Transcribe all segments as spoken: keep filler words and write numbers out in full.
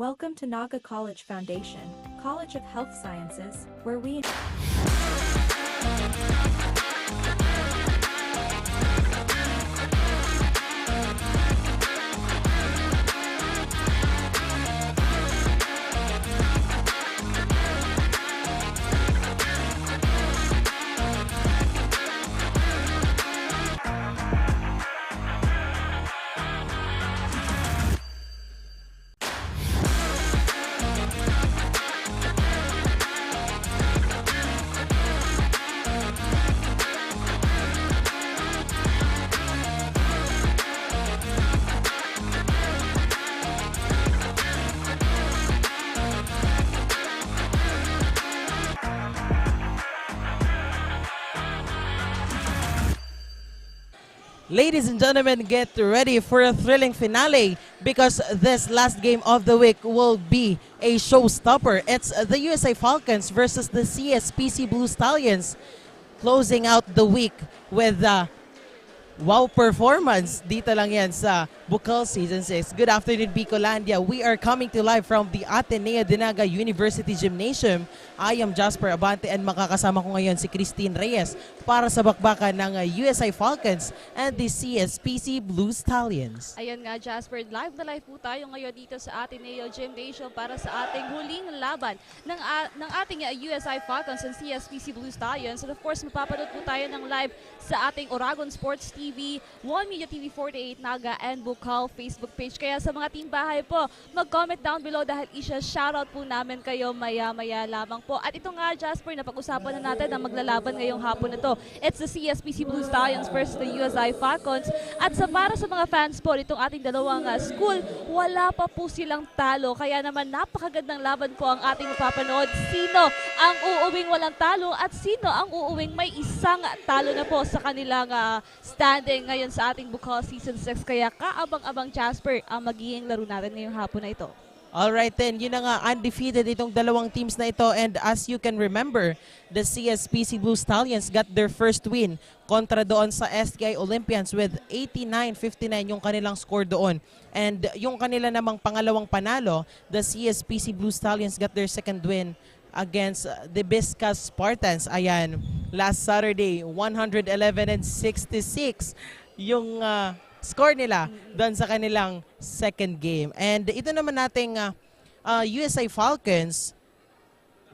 Welcome to Naga College Foundation, College of Health Sciences, where we Ladies and gentlemen, get ready for a thrilling finale because this last game of the week will be a showstopper. It's the U S A Falcons versus the C S P C Blue Stallions, closing out the week with a wow performance. Dito lang yan sa Bukal Season six. Good afternoon, Bicolandia. We are coming to live from the Ateneo de Naga University Gymnasium. I am Jasper Abante and makakasama ko ngayon si Christine Reyes para sa bakbakan ng uh, U S I Falcons and the C S P C Blue Stallions. Ayan nga, Jasper, live na live po tayo ngayon dito sa Ateneo Gymnasium para sa ating huling laban ng, a- ng ating uh, U S I Falcons and C S P C Blue Stallions. And of course, mapapanood po tayo ng live sa ating Oragon Sports T V, One Media T V forty-eight Naga, and Bukal Facebook page. Kaya sa mga team bahay po, mag-comment down below dahil isa-shoutout po namin kayo maya-maya lamang po. At ito nga, Jasper, napag-usapan na natin ang maglalaban ngayong hapon na to. It's the C S P C Blue Stallions versus the U S I Falcons. At sa para sa mga fans po nitong ating dalawang ah, school, wala pa po silang talo. Kaya naman napakagandang laban po ang ating mapapanood. Sino ang uuwing walang talo at sino ang uuwing may isang talo na po sa kanilang ah, standing ngayon sa ating Bukal Season six? Kaya kaabang-abang, Jasper, ang magiging laro natin ngayong hapon na ito. Alright then, yun na nga, undefeated itong dalawang teams na ito, and as you can remember, the C S P C Blue Stallions got their first win kontra doon sa S T I Olympians with eighty-nine fifty-nine yung kanilang score doon. And yung kanila namang pangalawang panalo, the C S P C Blue Stallions got their second win against uh, the Biscas Spartans. Ayan, last Saturday, one hundred eleven and sixty-six yung uh, score nila doon sa kanilang second game. And ito naman nating uh, uh, U S I Falcons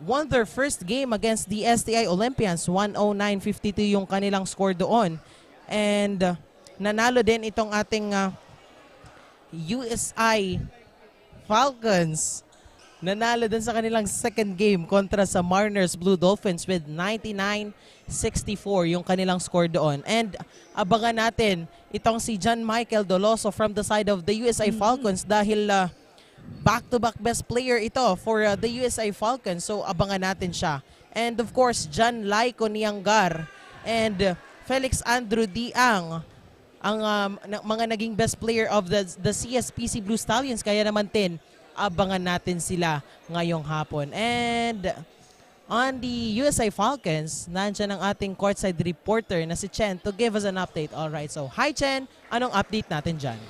won their first game against the S T I Olympians. One oh nine fifty-two yung kanilang score doon. And uh, nanalo din itong ating uh, U S I Falcons. Nanalo din sa kanilang second game kontra sa Mariners Blue Dolphins with ninety-nine sixty-four yung kanilang score doon. And abangan natin itong si John Michael Doloso from the side of the U S I Falcons dahil uh, back-to-back best player ito for uh, the U S I Falcons. So abangan natin siya. And of course, John Laiko Nianggar and uh, Felix Andrew Diang ang um, na- mga naging best player of the, the C S P C Blue Stallions. Kaya naman, Tin, abangan natin sila ngayong hapon. And on the U S I Falcons, nandiyan ang ating courtside reporter na si Chen to give us an update. Alright, so hi Chen, anong update natin dyan?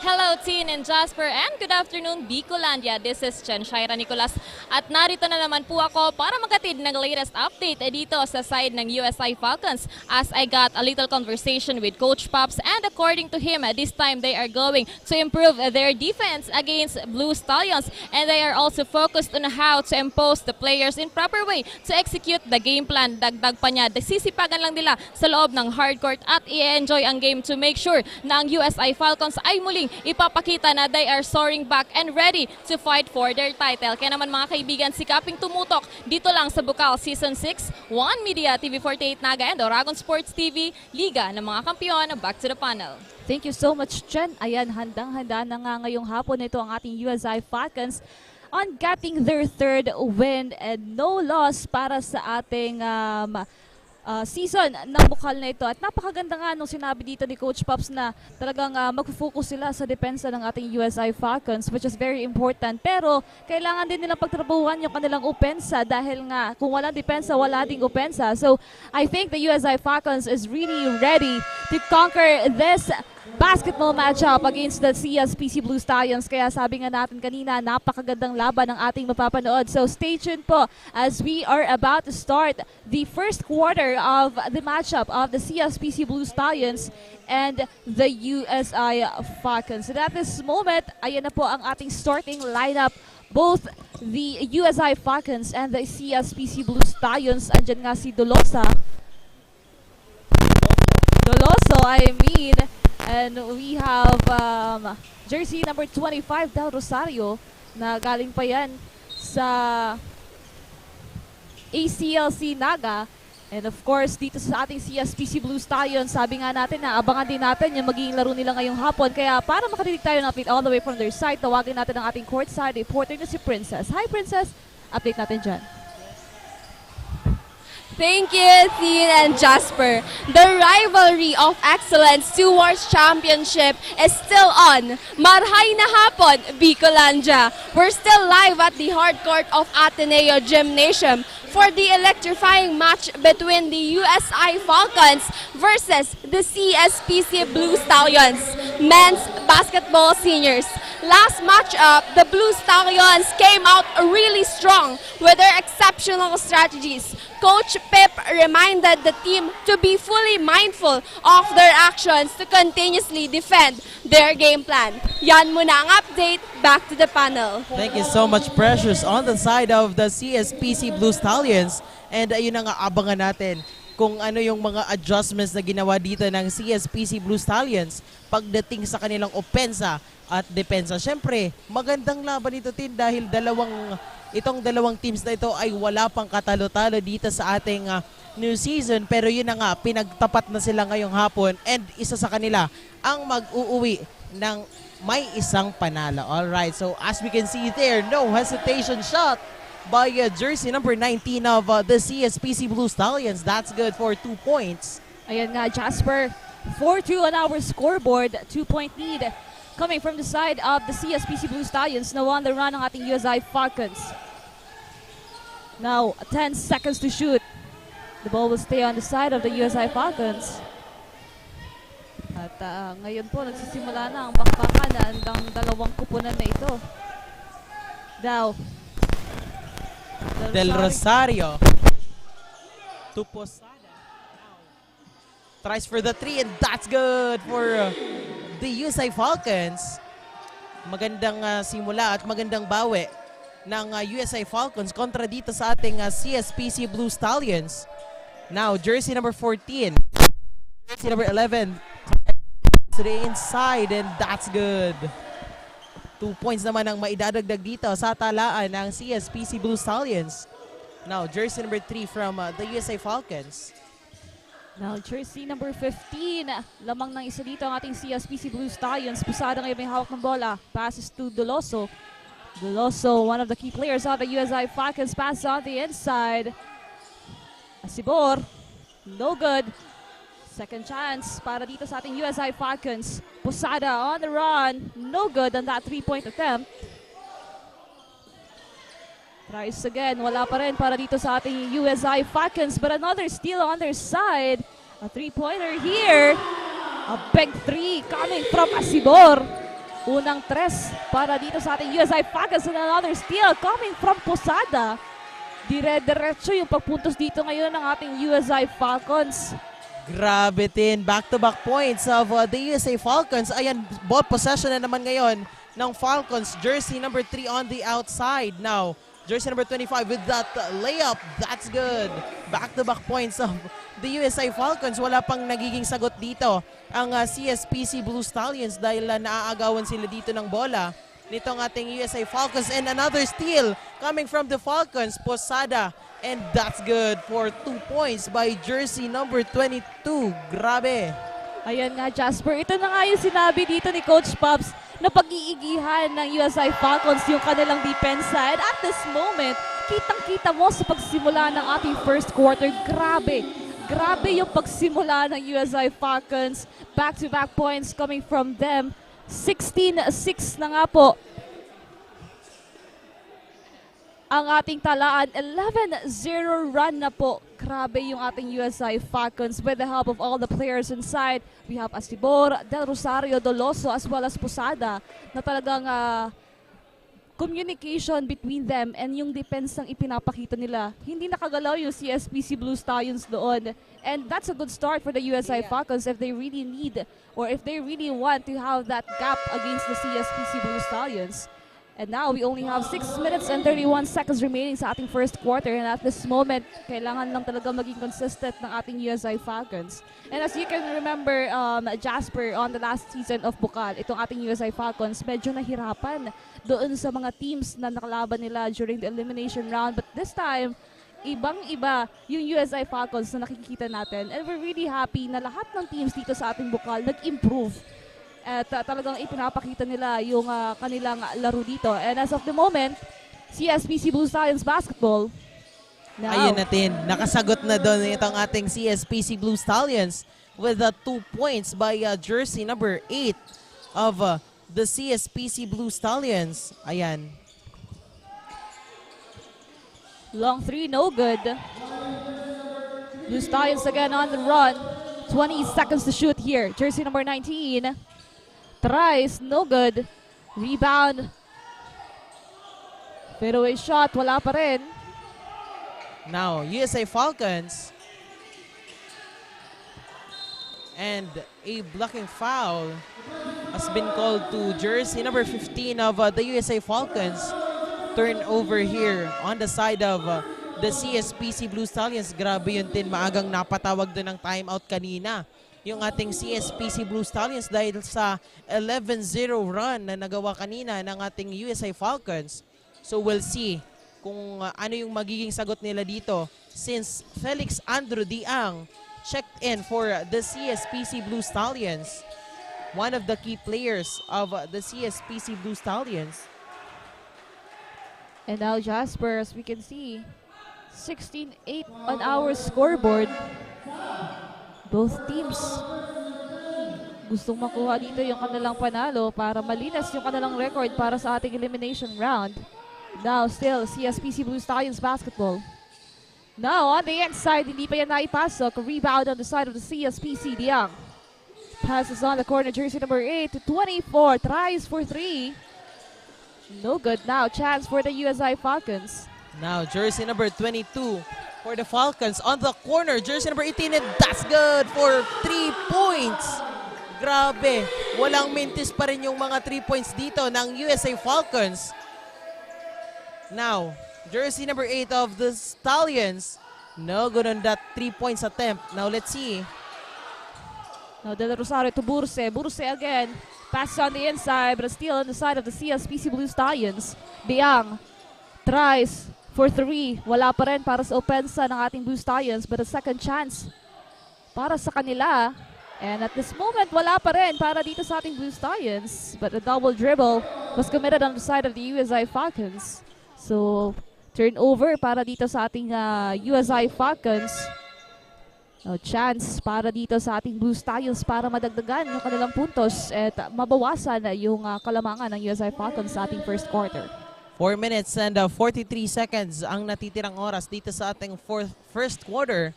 Hello, Tin and Jasper, and good afternoon, Bicolandia. This is Chen Shaira Nicolas, at narito na naman po ako para maghatid ng latest update dito sa side ng U S I Falcons, as I got a little conversation with Coach Pops, and according to him, this time they are going to improve their defense against Blue Stallions, and they are also focused on how to impose the players in proper way to execute the game plan. Dagdag pa niya, sisipagan lang nila sa loob ng hard court at i-enjoy ang game to make sure na ang U S I Falcons ay muling ipapakita na they are soaring back and ready to fight for their title. Kaya naman, mga kaibigan, sikaping tumutok dito lang sa Bukal Season six, One Media, T V forty-eight Naga, and Oragon Sports T V, Liga ng mga Kampiyon. Back to the panel. Thank you so much, Chen. Ayan, handang-handa na nga ngayong hapon na ito ang ating U S I Falcons on getting their third win and no loss para sa ating um, uh, season ng Bukal na ito. At napakaganda nga nung sinabi dito ni Coach Pops na talagang uh, mag-focus sila sa depensa ng ating U S I Falcons, which is very important. Pero kailangan din nilang pagtrabahuhan yung kanilang opensa dahil nga kung walang depensa, wala ding opensa. So I think the U S I Falcons is really ready to conquer this Basketball matchup against the C S P C Blue Stallions. Kaya sabi nga natin kanina, napakagandang laban ang ating mapapanood. So stay tuned po as we are about to start the first quarter of the matchup of the C S P C Blue Stallions and the U S I Falcons. And at this moment, ayan na po ang ating starting lineup. Both the U S I Falcons and the C S P C Blue Stallions. Andyan nga si Dolosa. Doloso, I mean. And we have um, jersey number twenty-five, Del Rosario, na galing pa yan sa A C L C Naga. And of course, dito sa ating C S P C Blue Stallions, sabi nga natin na abangan din natin yung magiging laro nila ngayong hapon. Kaya para makarinig tayo ng update all the way from their side, tawagin natin ang ating courtside reporter na si Princess. Hi, Princess! Update natin dyan. Thank you, Thin and Jasper. The rivalry of excellence towards championship is still on. Marhay na hapon, Bicolandia! We're still live at the hard court of Ateneo Gymnasium for the electrifying match between the U S I Falcons versus the C S P C Blue Stallions men's basketball seniors. Last matchup, the Blue Stallions came out really strong with their exceptional strategies. Coach Pep reminded the team to be fully mindful of their actions to continuously defend their game plan. Yan muna ang update. Back to the panel. Thank you so much, Precious. On the side of the C S P C Blue Stallions, and ayun na nga, abangan natin kung ano yung mga adjustments na ginawa dito ng C S P C Blue Stallions pagdating sa kanilang opensa at depensa. Siyempre, magandang laban ito, Tin, dahil dalawang itong dalawang teams na ito ay wala pang katalo-talo dito sa ating ah, new season. Pero yun na nga, pinagtapat na sila ngayong hapon, and isa sa kanila ang mag-uuwi ng may isang panalo. Alright, so as we can see there, no hesitation shot by uh, jersey number nineteen of uh, the C S P C Blue Stallions. That's good for two points. Ayan nga, Jasper. Four two on our scoreboard. Two-point lead coming from the side of the C S P C Blue Stallions. Now on the run ang ating U S I Falcons. Now, ten seconds to shoot. The ball will stay on the side of the U S I Falcons. At ah, ngayon po, nagsisimula na ang bakbakan ng dalawang kupunan na ito. Now, Del Rosario to Posada. Tries for the three, and that's good for uh, the U S I Falcons. Magandang ah, simula at magandang bawi ng ah, U S I Falcons kontra dito sa ating ah, C S P C Blue Stallions. Now, jersey number fourteen. Jersey number eleven. To the inside, and that's good. Two points naman ang maidadagdag dito sa talaan ng C S P C Blue Stallions. Now, jersey number three from uh, the U S I Falcons. Now, jersey number fifteen. Lamang ng isa dito ang ating C S P C Blue Stallions. Posada ngayon may hawak ng bola. Passes to Doloso. Doloso, one of the key players of the U S I Falcons. Pass on the inside. Asibor. No good. Second chance para dito sa ating U S I Falcons. Posada on the run. No good on that three-point attempt. Tries again. Wala pa rin para dito sa ating U S I Falcons. But another steal on their side. A three-pointer here. A big three coming from Asibor. Unang tres para dito sa ating U S I Falcons and another steal coming from Posada. Dire-diretso yung pagpuntos dito ngayon ng ating U S I Falcons. Grabe, Tin. Back-to-back points of uh, the U S I Falcons. Ayan, ball possession na naman ngayon ng Falcons. Jersey number three on the outside now. Jersey number twenty-five with that uh, layup. That's good. Back-to-back points of the U S I Falcons. Wala pang nagiging sagot dito ang uh, C S P C Blue Stallions dahil uh, naaagawan sila dito ng bola nitong ating U S I Falcons. And another steal coming from the Falcons. Posada. And that's good for two points by jersey number twenty-two. Grabe. Ayan nga, Jasper. Ito na nga yung sinabi dito ni Coach Pops na pag-iigihan ng U S I Falcons yung kanilang depensa. And at this moment, kitang-kita mo sa pagsimula ng ating first quarter, grabe. Grabe yung pagsimula ng U S I Falcons. Back-to-back points coming from them. Sixteen six na nga po. Ang ating talaan, eleven zero run na po. Grabe yung ating U S I Falcons with the help of all the players inside. We have Asibor, Del Rosario, Doloso, as well as Posada na talagang ah, communication between them and yung depensang ipinapakita nila. Hindi nakagalaw yung C S P C Blue Stallions doon. And that's a good start for the U S I Falcons if they really need or if they really want to have that gap against the C S P C Blue Stallions. And now, we only have six minutes and thirty-one seconds remaining sa ating first quarter. And at this moment, kailangan lang talaga maging consistent ng ating U S I Falcons. And as you can remember, um, Jasper, on the last season of Bukal, itong ating U S I Falcons, medyo nahirapan doon sa mga teams na nakalaban nila during the elimination round. But this time, ibang-iba yung U S I Falcons na nakikita natin. And we're really happy na lahat ng teams dito sa ating Bukal nag-improve. At uh, talagang ipinapakita nila yung uh, kanilang laro dito. And as of the moment, C S P C Blue Stallions basketball. Now, Ayun natin, nakasagot na doon itong ating C S P C Blue Stallions with the two points by uh, jersey number eight of uh, the C S P C Blue Stallions. Ayan. Long three, no good. Blue Stallions again on the run. Twenty seconds to shoot here. Jersey number nineteen. Tries, no good. Rebound. Fadeaway shot, wala pa rin. Now, U S I Falcons. And a blocking foul has been called to jersey number fifteen of uh, the U S I Falcons. Turnover here on the side of uh, the C S P C Blue Stallions. Grabe yun, Tin. Maagang napatawag doon ng timeout kanina yung ating C S P C Blue Stallions dahil sa eleven zero run na nagawa kanina ng ating U S I Falcons. So we'll see kung uh, ano yung magiging sagot nila dito since Felix Andrew Diang checked in for the C S P C Blue Stallions, one of the key players of uh, the C S P C Blue Stallions. And now, Jasper, as we can see, sixteen eight on our scoreboard. Both teams gustong makuha dito yung kanilang panalo para malinis yung kanilang record para sa ating elimination round. Now, still, C S P C Blue Stallions basketball. Now, on the inside, hindi pa yan naipasok. Rebound on the side of the C S P C Diang. Passes on the corner, jersey number eight, twenty-four, tries for three. No good now. Chance for the U S I Falcons. Now, jersey number twenty-two for the Falcons on the corner. Jersey number eighteen, and that's good for three points. Grabe, walang mintis pa rin yung mga three points dito ng U S I Falcons. Now, jersey number eight of the Stallions. No good on that three points attempt. Now, let's see. Now, Del Rosario to Burse. Burse again. Pass on the inside, but still on the side of the C S P C Blue Stallions. Diang tries for three. Wala pa rin para sa opensa ng ating Blue Stallions, but a second chance para sa kanila. And at this moment, wala pa rin para dito sa ating Blue Stallions. But a double dribble was committed on the side of the U S I Falcons. So, turnover para dito sa ating ah, U S I Falcons. O, chance para dito sa ating Blue Stallions para madagdagan yung kanilang puntos at mabawasan yung ah, kalamangan ng U S I Falcons sa ating first quarter. Four minutes and uh, forty-three seconds ang natitirang oras dito sa ating fourth, first quarter.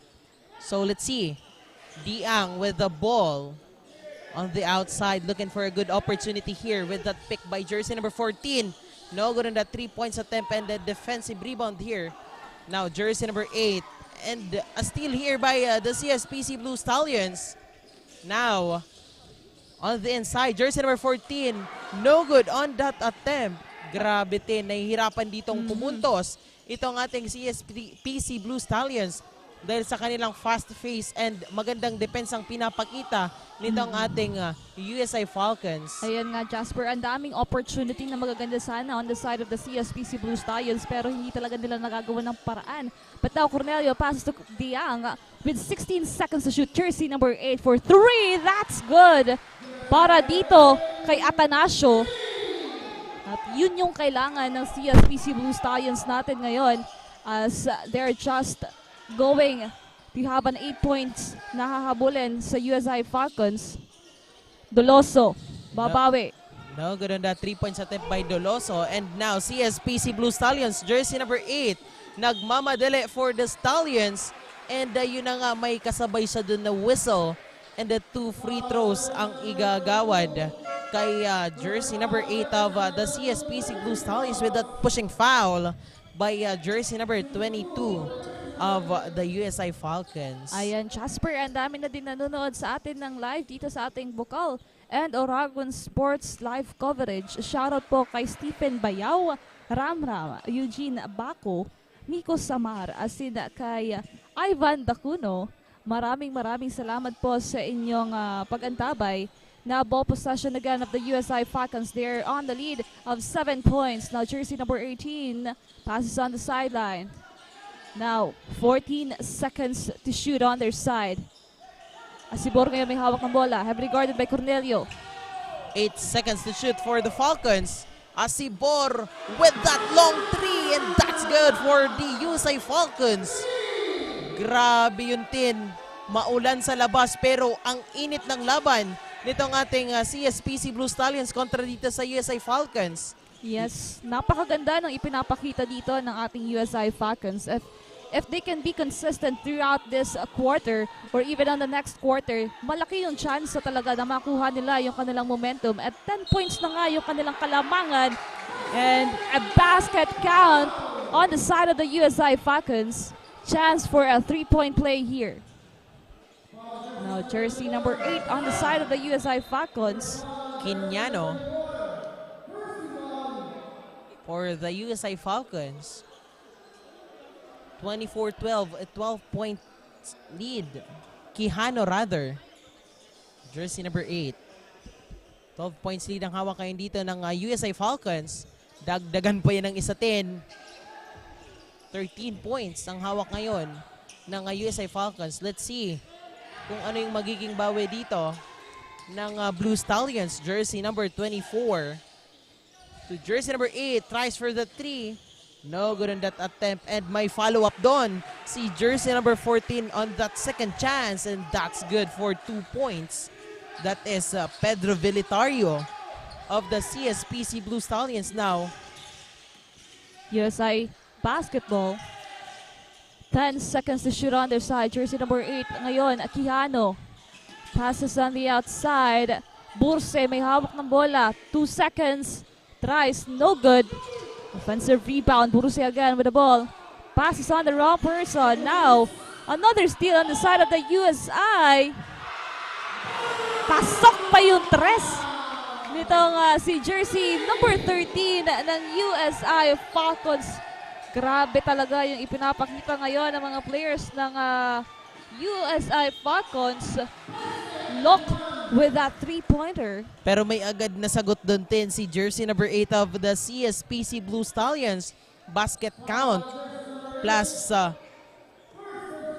So let's see. Diang with the ball on the outside, looking for a good opportunity here with that pick by jersey number fourteen. No good on that three points attempt and the defensive rebound here. Now jersey number eight and a steal here by uh, the C S P C Blue Stallions. Now on the inside, jersey number fourteen. No good on that attempt. Grabe, Tin, nahihirapan ditong pumuntos itong ating C S P C Blue Stallions dahil sa kanilang fast face and magandang depensang pinapakita nitong ating uh, U S I Falcons. Ayan nga, Jasper, ang daming opportunity na magaganda sana on the side of the C S P C Blue Stallions, pero hindi talaga nila nagagawa ng paraan. But now, Cornelio passes to Diang with sixteen seconds to shoot. Jersey number eight for three. That's good para dito kay Atanasio. At yun yung kailangan ng C S P C Blue Stallions natin ngayon as uh, they're just going to have an eight points na hahabulin sa U S I Falcons. Doloso, babawi. No, good on that three points attempt by Doloso. And now, C S P C Blue Stallions, jersey number eight. Nagmamadali for the Stallions. And uh, yun na nga, may kasabay siya dun na whistle. And the two free throws ang igagawad kay uh, jersey number eight of uh, the C S P C Blue Stallions with that pushing foul by uh, jersey number twenty-two of uh, the U S I Falcons. Ayan, Jasper, ang dami na din nanonood sa atin ng live dito sa ating Bukal and Oragon Sports Live Coverage. Shoutout po kay Stephen Bayaw, Ramram, Eugene Baco, Miko Samar, asin kay Ivan Dacuno. Maraming maraming salamat po sa inyong ah, pag-antabay. Now, ball possession again of the U S I Falcons. They're on the lead of seven points. Now, jersey number eighteen passes on the sideline. Now, fourteen seconds to shoot on their side. Asibor ngayon may hawak ng bola. Heavily guarded by Cornelio. Eight seconds to shoot for the Falcons. Asibor with that long three, and that's good for the U S I Falcons. Grabe yun, Tin. Maulan sa labas, pero ang init ng laban nitong ating ah, C S P C Blue Stallions kontra dito sa U S I Falcons. Yes, napakaganda ng ipinapakita dito ng ating U S I Falcons. If, if they can be consistent throughout this uh, quarter or even on the next quarter, malaki yung chance sa talaga na makuha nila yung kanilang momentum. At ten points na nga yung kanilang kalamangan. And a basket count on the side of the U S I Falcons. Chance for a three-point play here. Now, jersey number eight on the side of the U S I Falcons. Quijano for the U S I Falcons. Twenty-four twelve, a twelve-point lead. Quijano, rather. Jersey number eight. Twelve points lead ang hawak ngayon dito ng ah, U S I Falcons. Dagdagan pa yan ng isa, Tin. Thirteen points ang hawak ngayon ng ah, U S I Falcons. Let's see kung ano yung magiging bawi dito ng ah, Blue Stallions, jersey number twenty-four. To jersey number eight, tries for the three. No good on that attempt, and may follow-up doon si jersey number fourteen on that second chance, and that's good for two points. That is uh, Pedro Vilitario of the C S P C Blue Stallions now. U S I basketball. Ten seconds to shoot on their side. Jersey number eight ngayon, Quijano. Passes on the outside. Burse may hawak ng bola. Two seconds. Tries, no good. Offensive rebound. Burse again with the ball. Passes on the wrong person. Now, another steal on the side of the U S I. Pasok pa yung tres nitong ah, si jersey number thirteen ng U S I Falcons. Grabe talaga yung ipinapakita ngayon ng mga players ng ah, U S I Falcons. Look with that three-pointer. Pero may agad na sagot doon, Tin, si jersey number eight of the C S P C Blue Stallions. Basket count plus uh,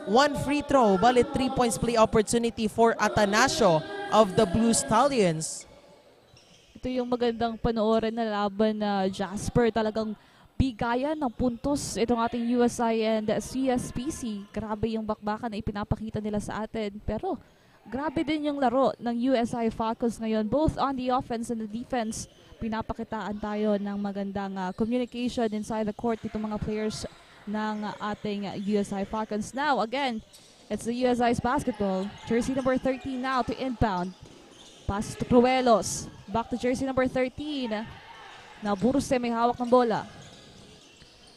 one free throw, bali three points play opportunity for Atanasio of the Blue Stallions. Ito yung magandang panoorin na laban na Jasper. Talagang bigayan ng puntos itong ating U S I and C S P C. Grabe yung bakbakan na ipinapakita nila sa atin. Pero grabe din yung laro ng U S I Falcons ngayon, both on the offense and the defense. Pinapakitaan tayo ng magandang ah, communication inside the court nitong mga players ng ating U S I Falcons. Now, again, it's the U S I's basketball. Jersey number thirteen now to inbound. Pass to Cruelos. Back to jersey number thirteen. Now, Burse may hawak ng bola.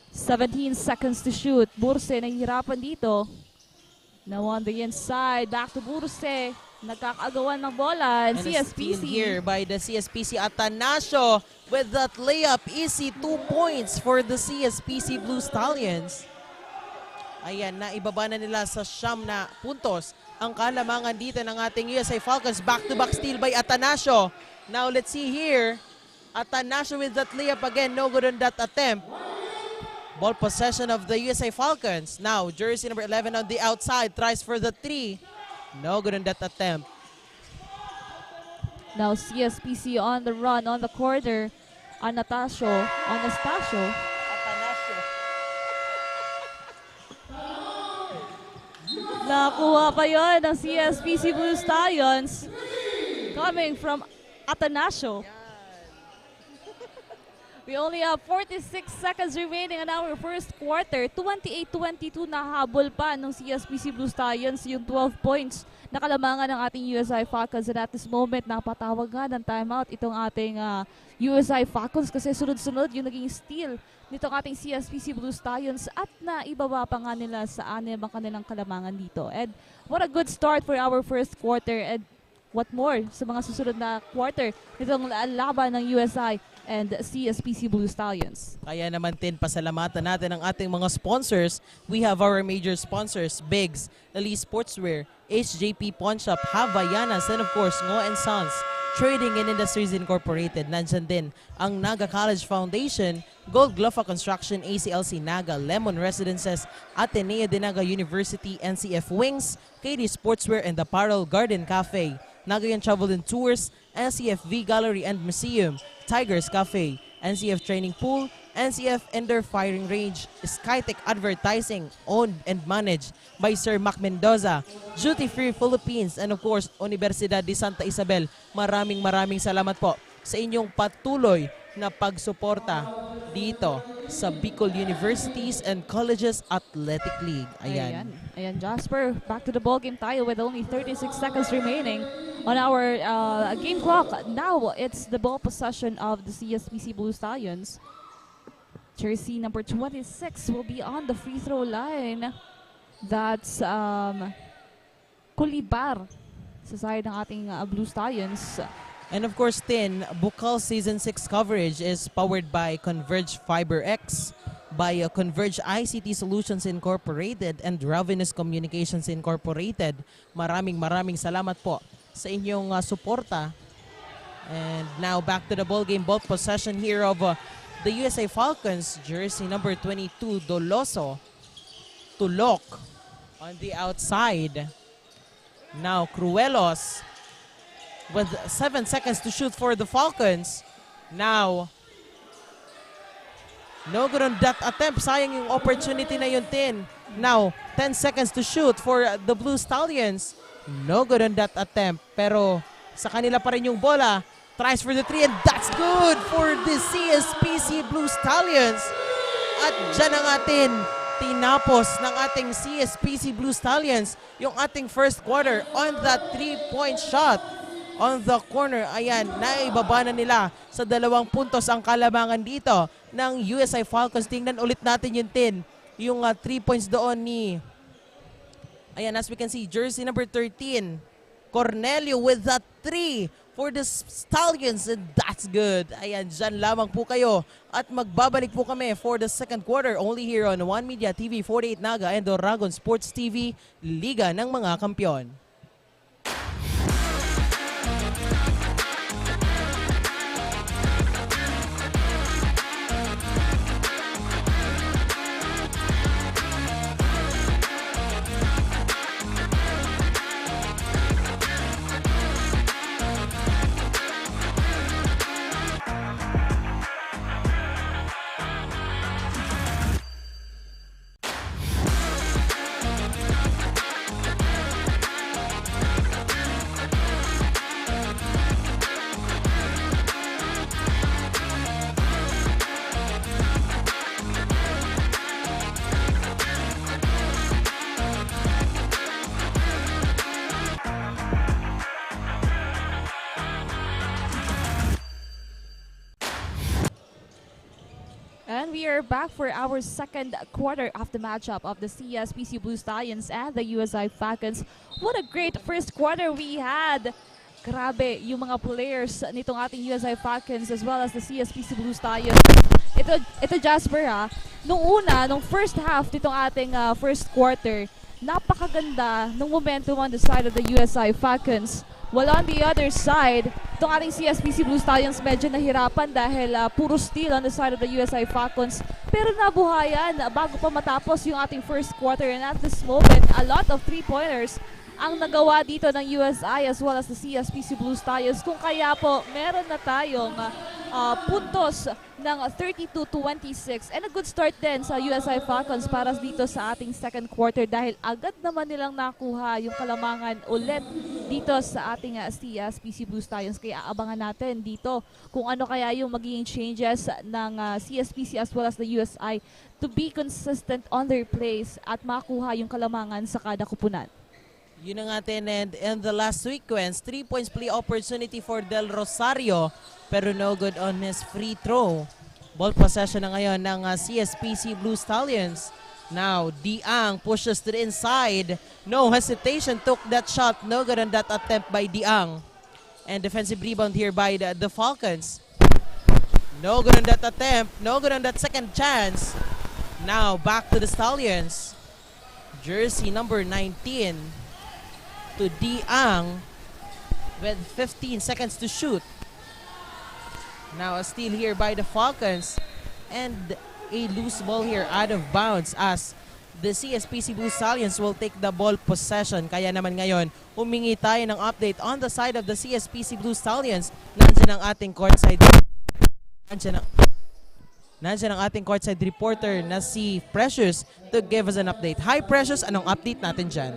Seventeen seconds to shoot. Burse nahihirapan dito. Now on the inside. Back to Burse. Nagkakaagawan ng bola. And And a steal C S P C. here by the C S P C. Atanasio with that layup. Easy two points for the C S P C Blue Stallions. Ayan, naibaba na nila sa siyam na puntos ang kalamangan dito ng ating U S I Falcons. Back-to-back steal by Atanasio. Now let's see here. Atanasio with that layup again. No good on that attempt. Ball possession of the U S I Falcons. Now, jersey number eleven on the outside. Tries for the three. No good on that attempt. Now C S P C on the run, on the corner. Anastasio. Anastasio. Nakuha pa yon ng C S P C Blue Stallions. Coming from Atanasio. We only have forty-six seconds remaining in our first quarter. Twenty-eight twenty-two, nahabol pa ng C S P C Blue Stallions yung twelve points na kalamangan ng ating U S I Falcons. And at this moment, napatawag nga ng timeout itong ating ah, U S I Falcons kasi sunod-sunod yung naging steal nitong ating C S P C Blue Stallions at naibaba pa nga nila sa anim ang kanilang kalamangan dito. And what a good start for our first quarter. And what more sa mga susunod na quarter nitong la- laban ng U S I and C S P C Blue Stallions. Kaya naman, Tin, pasalamatan natin ang ating mga sponsors. We have our major sponsors, Bigs, Elite Sportswear, H J P Pawnshop, Havaianas, and of course, Ngo and Sons Trading and Industries Incorporated. Nandyan din ang Naga College Foundation, Gold Glofa Construction, A C L C Naga, Lemon Residences, Ateneo de Naga University, N C F Wings, K D Sportswear and Apparel, Garden Cafe, Nagayan Travel and Tours, N C F V Gallery and Museum, Tigers Cafe, N C F Training Pool, N C F Indoor Firing Range, Skytech Advertising, owned and managed by Sir Mac Mendoza, Duty Free Philippines, and of course, Universidad de Santa Isabel. Maraming maraming salamat po sa inyong patuloy na pagsuporta dito sa Bicol Universities and Colleges Athletic League. Ayan. Ayan, Jasper, back to the ball game tayo with only thirty-six seconds remaining on our uh, game clock. Now, it's the ball possession of the C S P C Blue Stallions. Jersey number twenty-six will be on the free throw line. That's um, Kulibar sa side ng ating uh, Blue Stallions. And of course, Tin, Bukal Season six coverage is powered by Converge Fiber X, by uh, Converge I C T Solutions Incorporated, and Ravenous Communications Incorporated. Maraming maraming salamat po sa inyong uh, suporta. And now back to the ball game, ball possession here of uh, the U S I Falcons, jersey number twenty-two, Doloso, Tulok, on the outside. Now, Cruelos with seven seconds to shoot for the Falcons. Now, no good on that attempt. Sayang yung opportunity na yun, Tin. Now, ten seconds to shoot for the Blue Stallions. No good on that attempt. Pero sa kanila pa rin yung bola. Tries for the three and that's good for the C S P C Blue Stallions. At dyan ang atin tinapos ng ating C S P C Blue Stallions yung ating first quarter on that three-point shot on the corner. Ayan, naibaba na nila sa dalawang puntos ang kalamangan dito ng U S I Falcons. Tingnan ulit natin yung Tin, yung uh, three points doon ni, ayan, as we can see, jersey number thirteen, Cornelio with that three for the Stallions, and that's good. Ayan, dyan lamang po kayo at magbabalik po kami for the second quarter only here on One Media T V forty-eight Naga and Oragon Sports T V, Liga ng mga Kampiyon. And we are back for our second quarter of the matchup of the C S P C Blue Stallions and the U S I Falcons. What a great first quarter we had! Grabe yung mga players nitong ating U S I Falcons as well as the C S P C Blue Stallions. Ito, ito Jasper ha, nung una, nung first half nitong ating uh, first quarter, napakaganda ng momentum on the side of the U S I Falcons. While on the other side, itong ating C S P C Blue Stallions medyo nahirapan dahil uh, puro steal on the side of the U S I Falcons. Pero nabuhayan bago pa matapos yung ating first quarter. And at this moment, a lot of three-pointers ang nagawa dito ng U S I as well as the C S P C Blue Stallions. Kung kaya po, meron na tayong uh, puntos ng thirty-two twenty-six. And a good start din sa U S I Falcons para dito sa ating second quarter dahil agad naman nilang nakuha yung kalamangan ulit dito sa ating, ah, C S P C Blue Stallions. Kaya aabangan natin dito kung ano kaya yung magiging changes ng, ah, C S P C as well as the U S I to be consistent on their plays at makuha yung kalamangan sa kada kupunan. Yun ang atin, and in the last sequence, three points play opportunity for Del Rosario, pero no good on his free throw. Ball possession na ngayon ng, ah, C S P C Blue Stallions. Now, Diang pushes to the inside. No hesitation, took that shot. No good on that attempt by Diang. And defensive rebound here by the, the Falcons. No good on that attempt. No good on that second chance. Now, back to the Stallions. Jersey number nineteen to Diang with fifteen seconds to shoot. Now a steal here by the Falcons and a loose ball here out of bounds as the C S P C Blue Stallions will take the ball possession. Kaya naman ngayon, humingi tayo ng update on the side of the C S P C Blue Stallions. Nandiyan ang ating courtside. Nandiyan ang, nandiyan ang ating courtside reporter na si Precious to give us an update. Hi Precious, anong update natin dyan?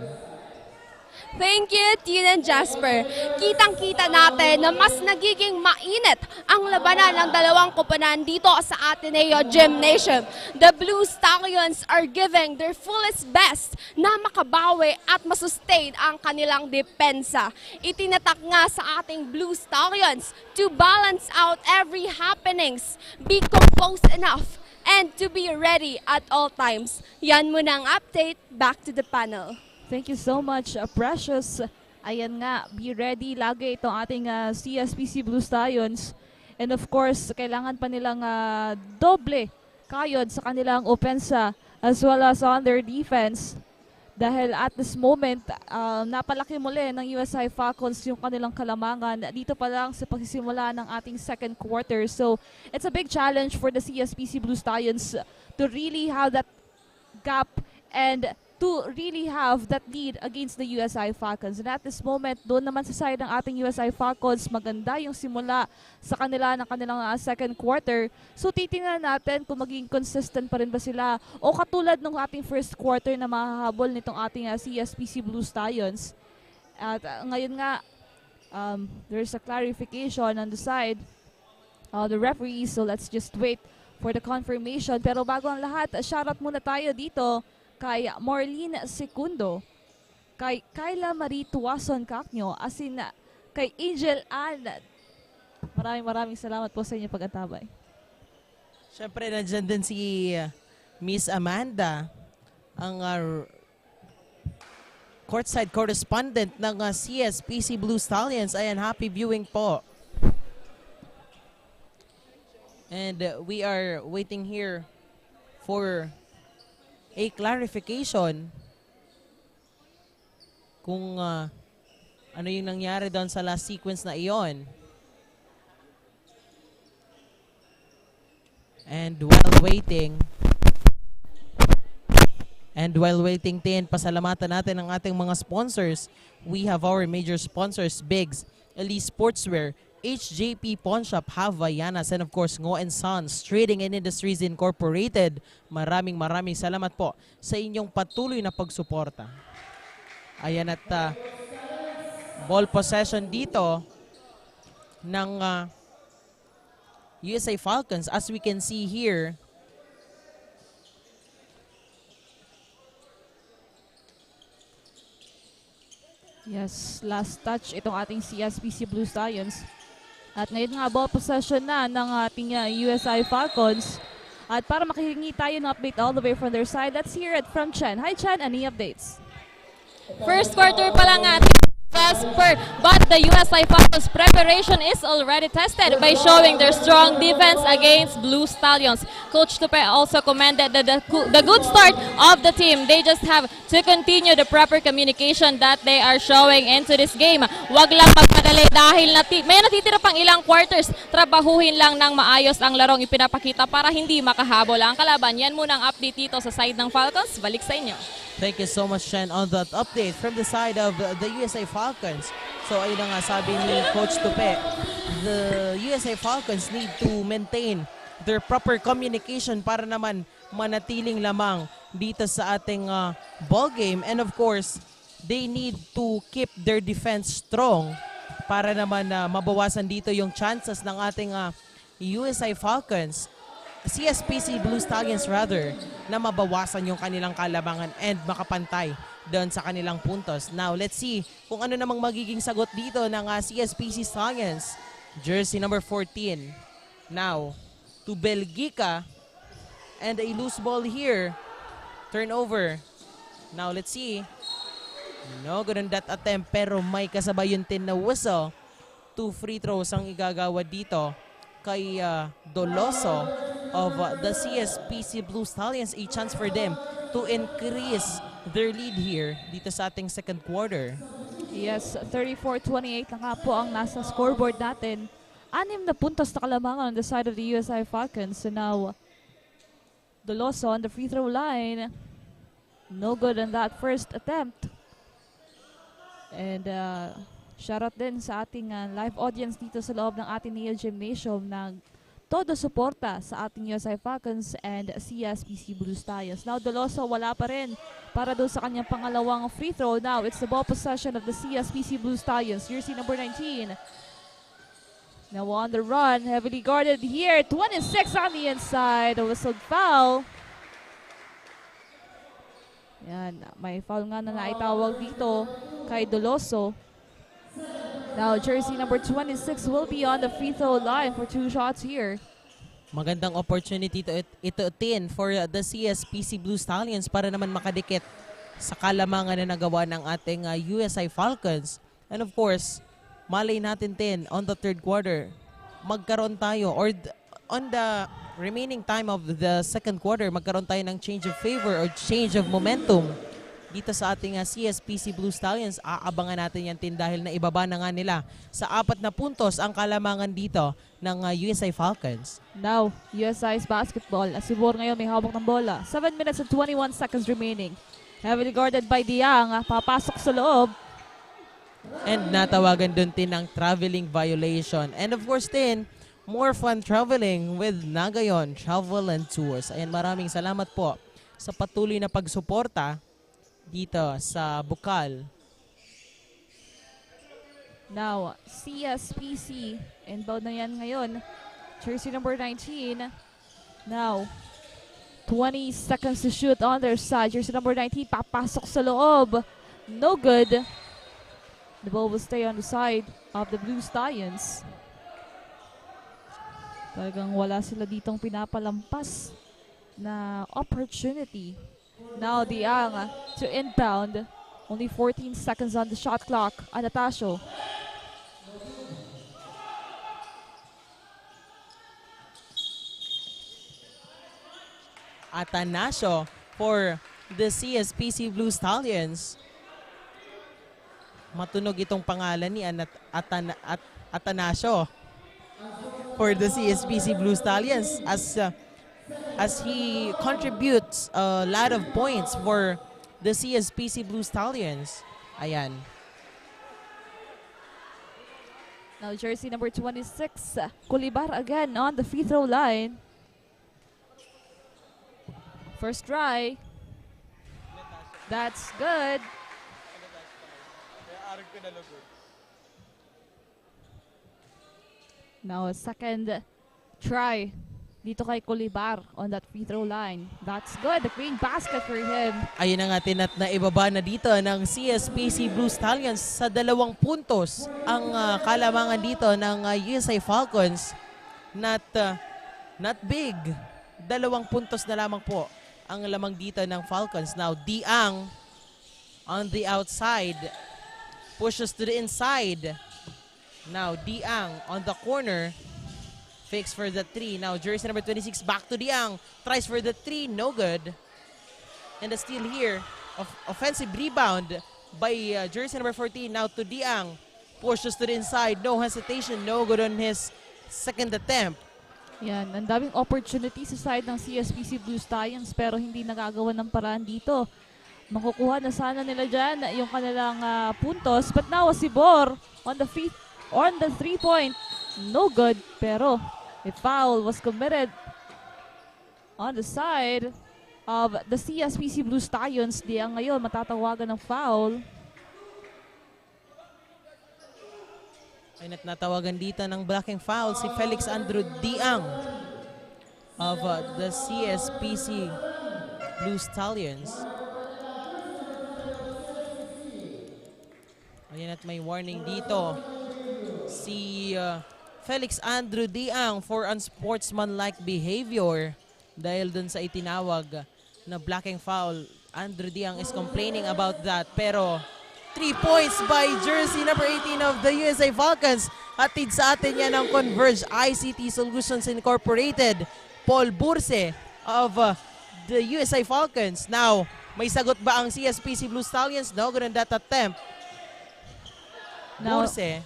Thank you, Tina and Jasper. Kitang-kita natin na mas nagiging mainit ang labanan ng dalawang koponan dito sa Ateneo Gymnasium. The Blue Stallions are giving their fullest best na makabawi at masustain ang kanilang depensa. Itinatak nga sa ating Blue Stallions to balance out every happenings, be composed enough, and to be ready at all times. Yan muna ang update. Back to the panel. Thank you so much, uh, Precious. Ayan nga, be ready lagi itong ating, ah, C S P C Blue Stallions. And of course, kailangan pa nilang, ah, doble kayod sa kanilang opensa as well as on their defense. Dahil at this moment, ah, napalaki muli ng U S I Falcons yung kanilang kalamangan dito pa lang sa pagsisimula ng ating second quarter. So, it's a big challenge for the C S P C Blue Stallions to really have that gap and to really have that lead against the U S I Falcons. And at this moment, doon naman sa side ng ating U S I Falcons, maganda yung simula sa kanila ng kanilang, ah, second quarter. So, titingnan natin kung magiging consistent pa rin ba sila o katulad nung ating first quarter na mahahabol nitong ating, ah, C S P C Blue Stallions. At, ah, ngayon nga, um, there's a clarification on the side, uh, the referee. So, let's just wait for the confirmation. Pero bago ang lahat, shoutout muna tayo dito kay Marlene Secundo, kay Kyla Marie Tuason Cacño, asin kay Angel Ann. Maraming, maraming salamat po sa inyong pag-antabay. Siyempre, nandyan din si, uh, Miss Amanda, ang, uh, courtside correspondent ng, uh, C S P C Blue Stallions. Ayan, happy viewing po. And, uh, we are waiting here for a clarification kung, uh, ano yung nangyari doon sa last sequence na iyon. And while waiting, and while waiting, Tin, pasalamatan natin ang ating mga sponsors. We have our major sponsors, Bigs, Elise Sportswear, H J P Pawn Shop, Havaianas, and of course, Ngo and Sons Trading and Industries Incorporated. Maraming, maraming salamat po sa inyong patuloy na pagsuporta. Ayan at, ah, ball possession dito ng, ah, U S I Falcons. As we can see here, yes, last touch itong ating C S P C Blue Stallions. At ngayon nga, ball possession na ng ating, ah, U S I Falcons. At para makihingi tayo ng update all the way from their side, let's hear it from Chen. Hi, Chen. Any updates? First quarter pa lang, ah, Jasper, but the U S I Falcons preparation is already tested by showing their strong defense against Blue Stallions. Coach Tupe also commended the, the, the good start of the team. They just have to continue the proper communication that they are showing into this game. Wag lang magmadali dahil nati-, may natitira pang ilang quarters. Trabahuhin lang ng maayos ang larong ipinapakita para hindi makahabol ang kalaban. Yan muna ang update dito sa side ng Falcons. Balik sa inyo. Thank you so much, Chen, on that update from the side of the U S I Falcons. So, ayun na nga, sabi ni Coach Tupe, the U S I Falcons need to maintain their proper communication para naman manatiling lamang dito sa ating, ah, ball game. And of course, they need to keep their defense strong para naman na mabawasan dito yung chances ng ating, ah, U S I Falcons, C S P C Blue Stallions rather, na mabawasan yung kanilang kalamangan and makapantay doon sa kanilang puntos. Now, let's see kung ano namang magiging sagot dito ng, ah, C S P C Stallions. Jersey number fourteen. Now, to Belgica. And a loose ball here. Turnover. Now, let's see. No good on that attempt, pero may kasabay yung tin na whistle. Two free throws ang igagawa dito kay, ah, Doloso of, ah, the C S P C Blue Stallions. A chance for them to increase their lead here dito sa ating second quarter. Yes, thirty-four twenty-eight na nga po ang nasa scoreboard natin. Anim na puntos na kalamangan on the side of the U S I Falcons. So now, Doloso on the free throw line. No good on that first attempt. And uh, shoutout din sa ating uh, live audience dito sa loob ng ating Neo Gymnasium na todo suporta sa ating U S I Falcons and C S P C Blue Stallions. Now, Doloso wala pa rin para doon sa kanyang pangalawang free throw. Now, it's the ball possession of the C S P C Blue Stallions. Jersey number nineteen. Now on the run, heavily guarded here. twenty-six on the inside. A whistled foul. Yan, may foul nga na naitawag dito kay Doloso. Now, jersey number twenty-six will be on the free throw line for two shots here. Magandang opportunity ito, ito tin for uh, the C S P C Blue Stallions para naman makadikit sa kalamangan na nagawa ng ating uh, U S I Falcons. And of course, malay natin tin on the third quarter, magkaroon tayo or th- on the remaining time of the second quarter, magkaroon tayo ng change of favor or change of momentum dito sa ating uh, C S P C Blue Stallions. Aabangan natin yan tin dahil na ibaba na nga nila sa apat na puntos ang kalamangan dito ng uh, U S I Falcons. Now, U S I's basketball. Asibor ngayon may hawak ng bola. Seven minutes and twenty-one seconds remaining. Heavily guarded by Diang. Papasok sa loob. And natawagan doon tin ng traveling violation. And of course tin, more fun traveling with Nagayon Travel and Tours. Ayan, maraming salamat po sa patuloy na pagsuporta dito sa Bukal. Now, C S P C. Inbound na yan ngayon. Jersey number nineteen. Now, twenty seconds to shoot on their side. Jersey number nineteen, papasok sa loob. No good. The ball will stay on the side of the Blue Stallions. Talagang wala sila ditong pinapalampas na opportunity. Now, Diang to inbound. Only fourteen seconds on the shot clock. Anastasio. Atanasio for the C S P C Blue Stallions. Matunog itong pangalan ni Anat Atan At Atanasio for the C S P C Blue Stallions as uh, as he contributes a lot of points for the C S P C Blue Stallions. Ayan. Now jersey number twenty-six, Kulibar again on the free throw line. First try. That's good. Now, second try dito kay Kulibar on that free throw line. That's good. A clean basket for him. Ayun na nga, Tinat, na ibaba na dito ng C S P C Blue Stallions sa dalawang puntos ang ah, kalamangan dito ng ah, U S I Falcons. Not, ah, not big. Dalawang puntos na lamang po ang lamang dito ng Falcons. Now, Diang on the outside. Pushes to the inside. Now, Diang on the corner. Fakes for the three. Now, jersey number twenty-six back to Diang. Tries for the three. No good. And a steal here. Of offensive rebound by uh, jersey number fourteen. Now to Diang. Pushes to the inside. No hesitation. No good on his second attempt. Yan, ang daming opportunity sa side ng C S P C Blue Stallions pero hindi nagagawa ng paraan dito. Makukuha na sana nila dyan yung kanilang ah, puntos. But now, Asibor on the free, on the three-point. No good, pero a foul was committed on the side of the C S P C Blue Stallions. Diang ngayon matatawagan ng foul. At natawagan dito ng blocking foul si Felix Andrew Diang of uh, the C S P C Blue Stallions. Ayan, at may warning dito si uh, Felix Andrew Diang for unsportsmanlike behavior dahil dun sa itinawag na blocking foul. Andrew Diang is complaining about that. Pero three points by jersey number eighteen of the U S A Falcons. Hatid sa atin yan ng Converge I C T Solutions Incorporated. Paul Burse of uh, the U S A Falcons. Now, may sagot ba ang C S P C Blue Stallions? No, ganun that attempt. Now, Burse.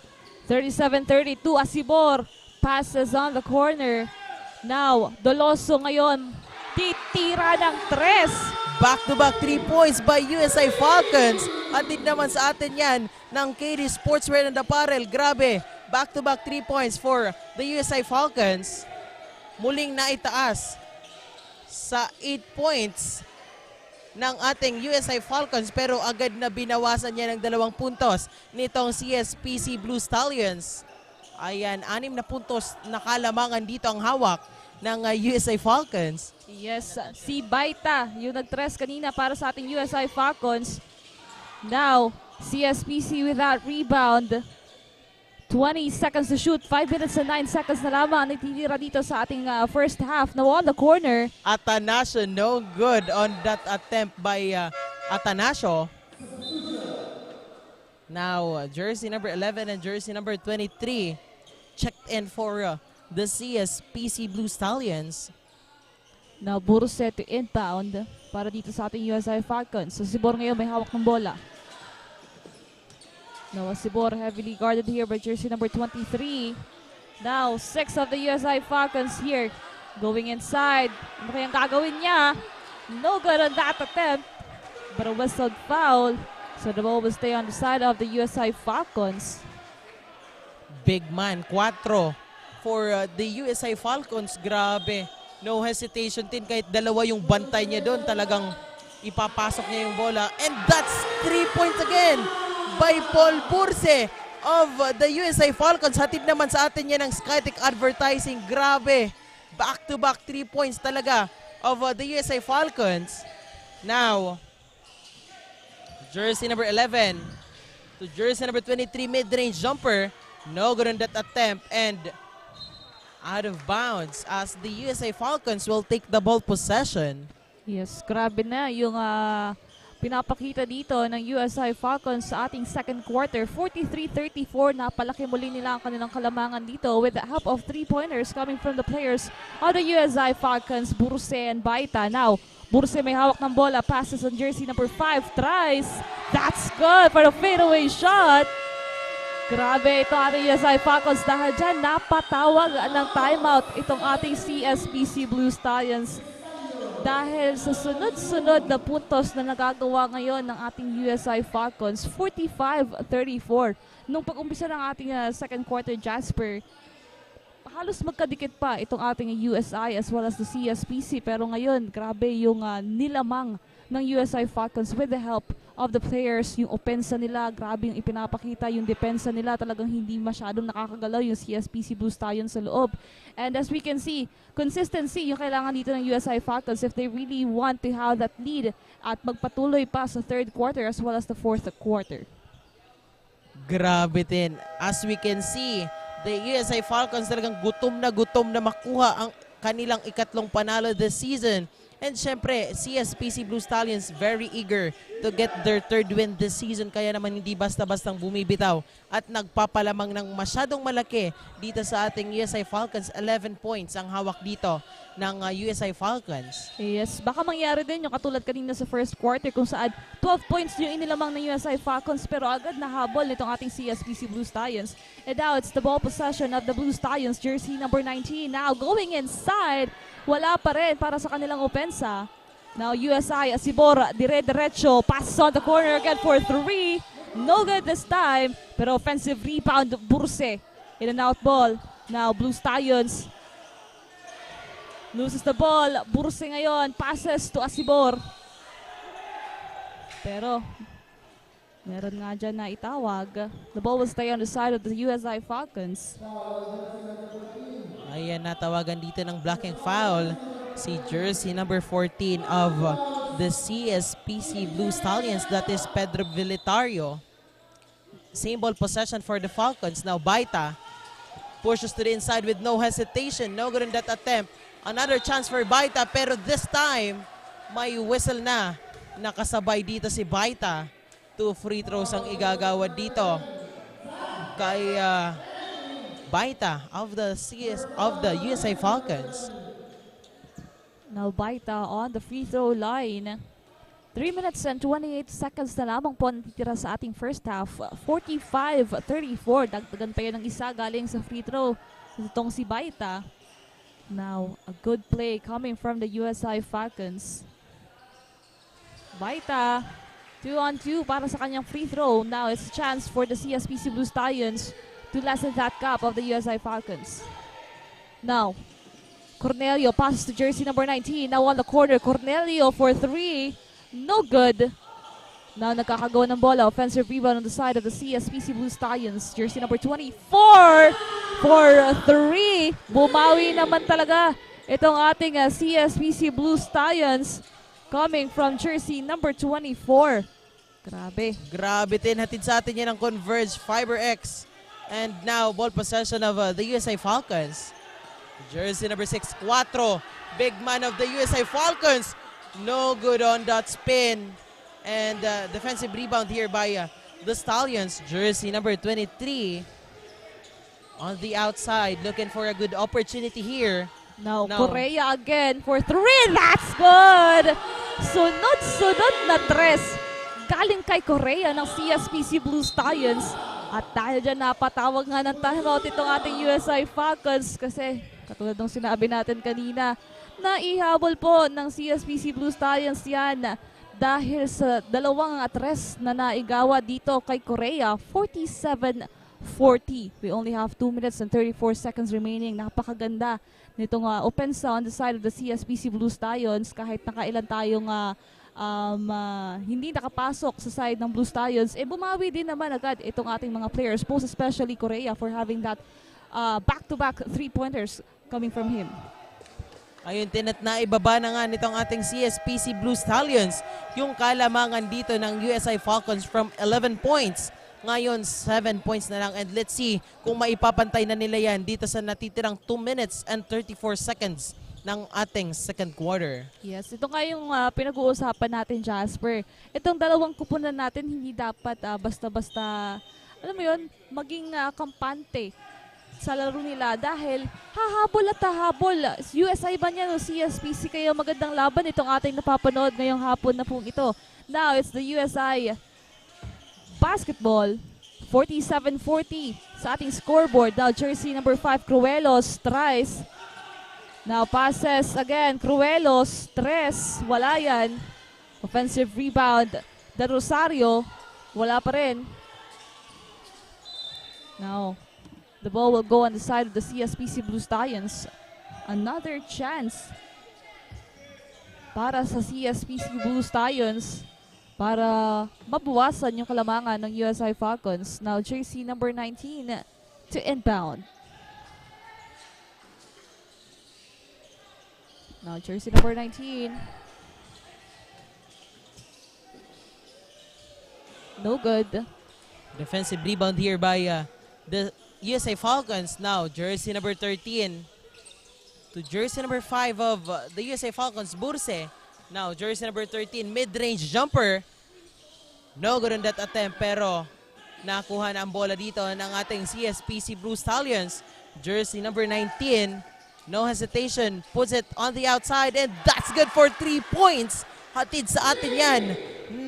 thirty-seven thirty-two, Asibor passes on the corner. Now, Doloso ngayon, titira ng tres. Back-to-back three points by U S A Falcons. Hatid naman sa atin yan ng K D Sportswear and Apparel. Grabe, back-to-back three points for the U S A Falcons. Muling naitaas sa eight points ng ating U S A Falcons, pero agad na binawasan niya ng dalawang puntos nitong C S P C Blue Stallions. Ayan, anim na puntos na kalamangan dito ang hawak ng uh, U S A Falcons. Yes, si Baita yung nag-tres kanina para sa ating U S A Falcons. Now, C S P C without rebound. Twenty seconds to shoot. Five minutes and nine seconds na lamang ang natitira dito sa ating uh, first half. Now on the corner. Atanasio, no good on that attempt by uh, Atanasio. Now, uh, jersey number eleven and jersey number twenty-three checked in for uh, the C S P C Blue Stallions. Now, Burse to inbound para dito sa ating U S A Falcons. So, Asibor ngayon may hawak ng bola. Now, Asibor heavily guarded here by jersey number twenty-three. Now, six of the U S A Falcons here. Going inside. Ano kayang gagawin niya? No good on that attempt. But a whistled foul. So the ball will stay on the side of the U S A Falcons. Big man, kwatro for uh, the U S A Falcons. Grabe. No hesitation din, kahit dalawa yung bantay niya doon, talagang ipapasok niya yung bola. And that's three points again by Paul Burse of uh, the U S A Falcons. Hatid naman sa atin yan ng Skytech Advertising. Grabe. Back-to-back three points talaga of uh, the U S A Falcons. Now, jersey number eleven to jersey number twenty-three, mid-range jumper. No good on that attempt and out of bounds as the U S A Falcons will take the ball possession. Yes, grabe na yung ah, pinapakita dito ng U S A Falcons sa ating second quarter. Forty-three thirty-four, napalaki muli nila ang kanilang kalamangan dito with the help of three-pointers coming from the players of the U S A Falcons, Burse and Baita. Now, Burse may hawak ng bola, passes on jersey number five, tries. That's good for a fadeaway shot. Grabe ito ating U S A Falcons dahil dyan napatawag ng timeout itong ating C S P C Blue Stallions. Dahil sa sunod-sunod na puntos na nagagawa ngayon ng ating U S A Falcons, forty-five thirty-four. Nung pag-umpisa ng ating ah, second quarter, Jasper, halos magkadikit pa itong ating U S I as well as the C S P C. Pero ngayon, grabe yung ah, nilamang ng U S A Falcons with the help of the players. Yung opensa nila, grabe yung ipinapakita. Yung depensa nila, talagang hindi masyadong nakakagalaw yung C S P C Blue Stallions sa loob. And as we can see, consistency yung kailangan dito ng U S A Falcons if they really want to have that lead at magpatuloy pa sa third quarter as well as the fourth quarter. Grabe din. As we can see, the U S A Falcons talagang gutom na gutom na makuha ang kanilang ikatlong panalo this season. And syempre, C S P C Blue Stallions very eager to get their third win this season. Kaya naman hindi basta-bastang bumibitaw at nagpapalamang ng masyadong malaki dito sa ating U S A Falcons. Eleven points ang hawak dito ng uh, U S A Falcons. Yes, baka mangyari din yung katulad kanina sa first quarter kung saan twelve points yung inilamang ng U S A Falcons pero agad nahabol nitong ating C S P C Blue Stallions. And now it's the ball possession of the Blue Stallions, jersey number nineteen. Now going inside, wala pa rin para sa kanilang opensa. Now U S I, Asibor, dire-diretso, passes on the corner again for three. No good this time, pero offensive rebound, Burse. In and out ball. Now Blue Stallions loses the ball. Burse ngayon, passes to Asibor. Pero Meron nga dyan na itawag. The ball will stay on the side of the U S I Falcons. Ayan, natawagan dito ng blocking foul si jersey number fourteen of the C S P C Blue Stallions, that is Pedro Vilitario. Same ball possession for the Falcons. Now Baita pushes to the inside with no hesitation. No good on that attempt. Another chance for Baita, pero this time, may whistle na. Nakasabay dito si Baita. Two free throws ang igagawad dito kay ah, Baita of the C S of the U S I Falcons. Now Baita on the free throw line. Three minutes and twenty-eight seconds na lamang po natitira sa ating first half. Forty-five thirty-four. Dagdagan pa yan ng isa galing sa free throw. Itong si Baita. Now, a good play coming from the U S I Falcons. Baita, two on two para sa kanyang free throw. Now, it's a chance for the C S P C Blue Stallions to lessen that gap of the U S I Falcons. Now, Cornelio passes to jersey number nineteen. Now on the corner, Cornelio for three. No good. Now nagkakagawa ng bola. Offensive rebound on the side of the C S P C Blue Stallions. Jersey number twenty-four for three. Bumawi naman talaga itong ating ah, C S P C Blue Stallions coming from jersey number twenty-four. Grabe. Grabe din, hatid sa atin yan ang Converge Fiber X. And now, ball possession of uh, the U S I Falcons. Jersey number six, Cuatro. Big man of the U S I Falcons. No good on that spin. And uh, defensive rebound here by uh, the Stallions. Jersey number twenty-three on the outside, looking for a good opportunity here. Now, Now. Correa again for three. That's good! Sunod-sunod na tres. Galing kay Correa ng C S P C Blue Stallions. At dahil dyan, napatawag nga ng timeout itong ating U S I Falcons kasi katulad ng sinabi natin kanina, naihabol po ng C S P C Blue Stallions yan dahil sa dalawang tres na naigawa dito kay Correa, forty-seven forty. We only have two minutes and thirty-four seconds remaining. Napakaganda nitong ah, opensa on the side of the C S P C Blue Stallions kahit nakailan tayong ah, um, ah, hindi nakapasok sa side ng Blue Stallions, eh bumawi din naman agad itong ating mga players, most especially Correa for having that ah, back-to-back three-pointers coming from him. Ayun, tinat na ibaba na nga nitong ating C S P C Blue Stallions yung kalamangan dito ng U S I Falcons from eleven points. Ngayon, seven points na lang. And let's see kung maipapantay na nila yan dito sa natitirang two minutes and thirty-four seconds ng ating second quarter. Yes, ito nga yung ah, pinag-uusapan natin, Jasper. Itong dalawang kupunan natin, hindi dapat ah, basta-basta, alam mo yun, maging ah, kampante sa laro nila dahil hahabol at hahabol. U S I ba niyan o C S P C? Kaya magandang laban itong ating napapanood ngayong hapon na pong ito. Now, it's the U S I basketball. Forty-seven forty sa ating scoreboard. Now, jersey number five, Cruelos, tries. Now, passes again. Cruelos, tres. Wala yan. Offensive rebound. The Rosario, wala pa rin. Now, the ball will go on the side of the C S P C Blue Stallions. Another chance para sa C S P C Blue Stallions para mabawasan yung kalamangan ng U S I Falcons. Now, jersey number nineteen to inbound. Now, jersey number nineteen. No good. Defensive rebound here by uh, the U S I Falcons. Now, jersey number thirteen to jersey number five of uh, the U S I Falcons, Burse. Now, jersey number thirteen, mid-range jumper. No good on that attempt, pero nakuha na ang bola dito ng ating C S P C Blue Stallions. Jersey number nineteen, no hesitation, puts it on the outside, and that's good for three points. Hatid sa atin yan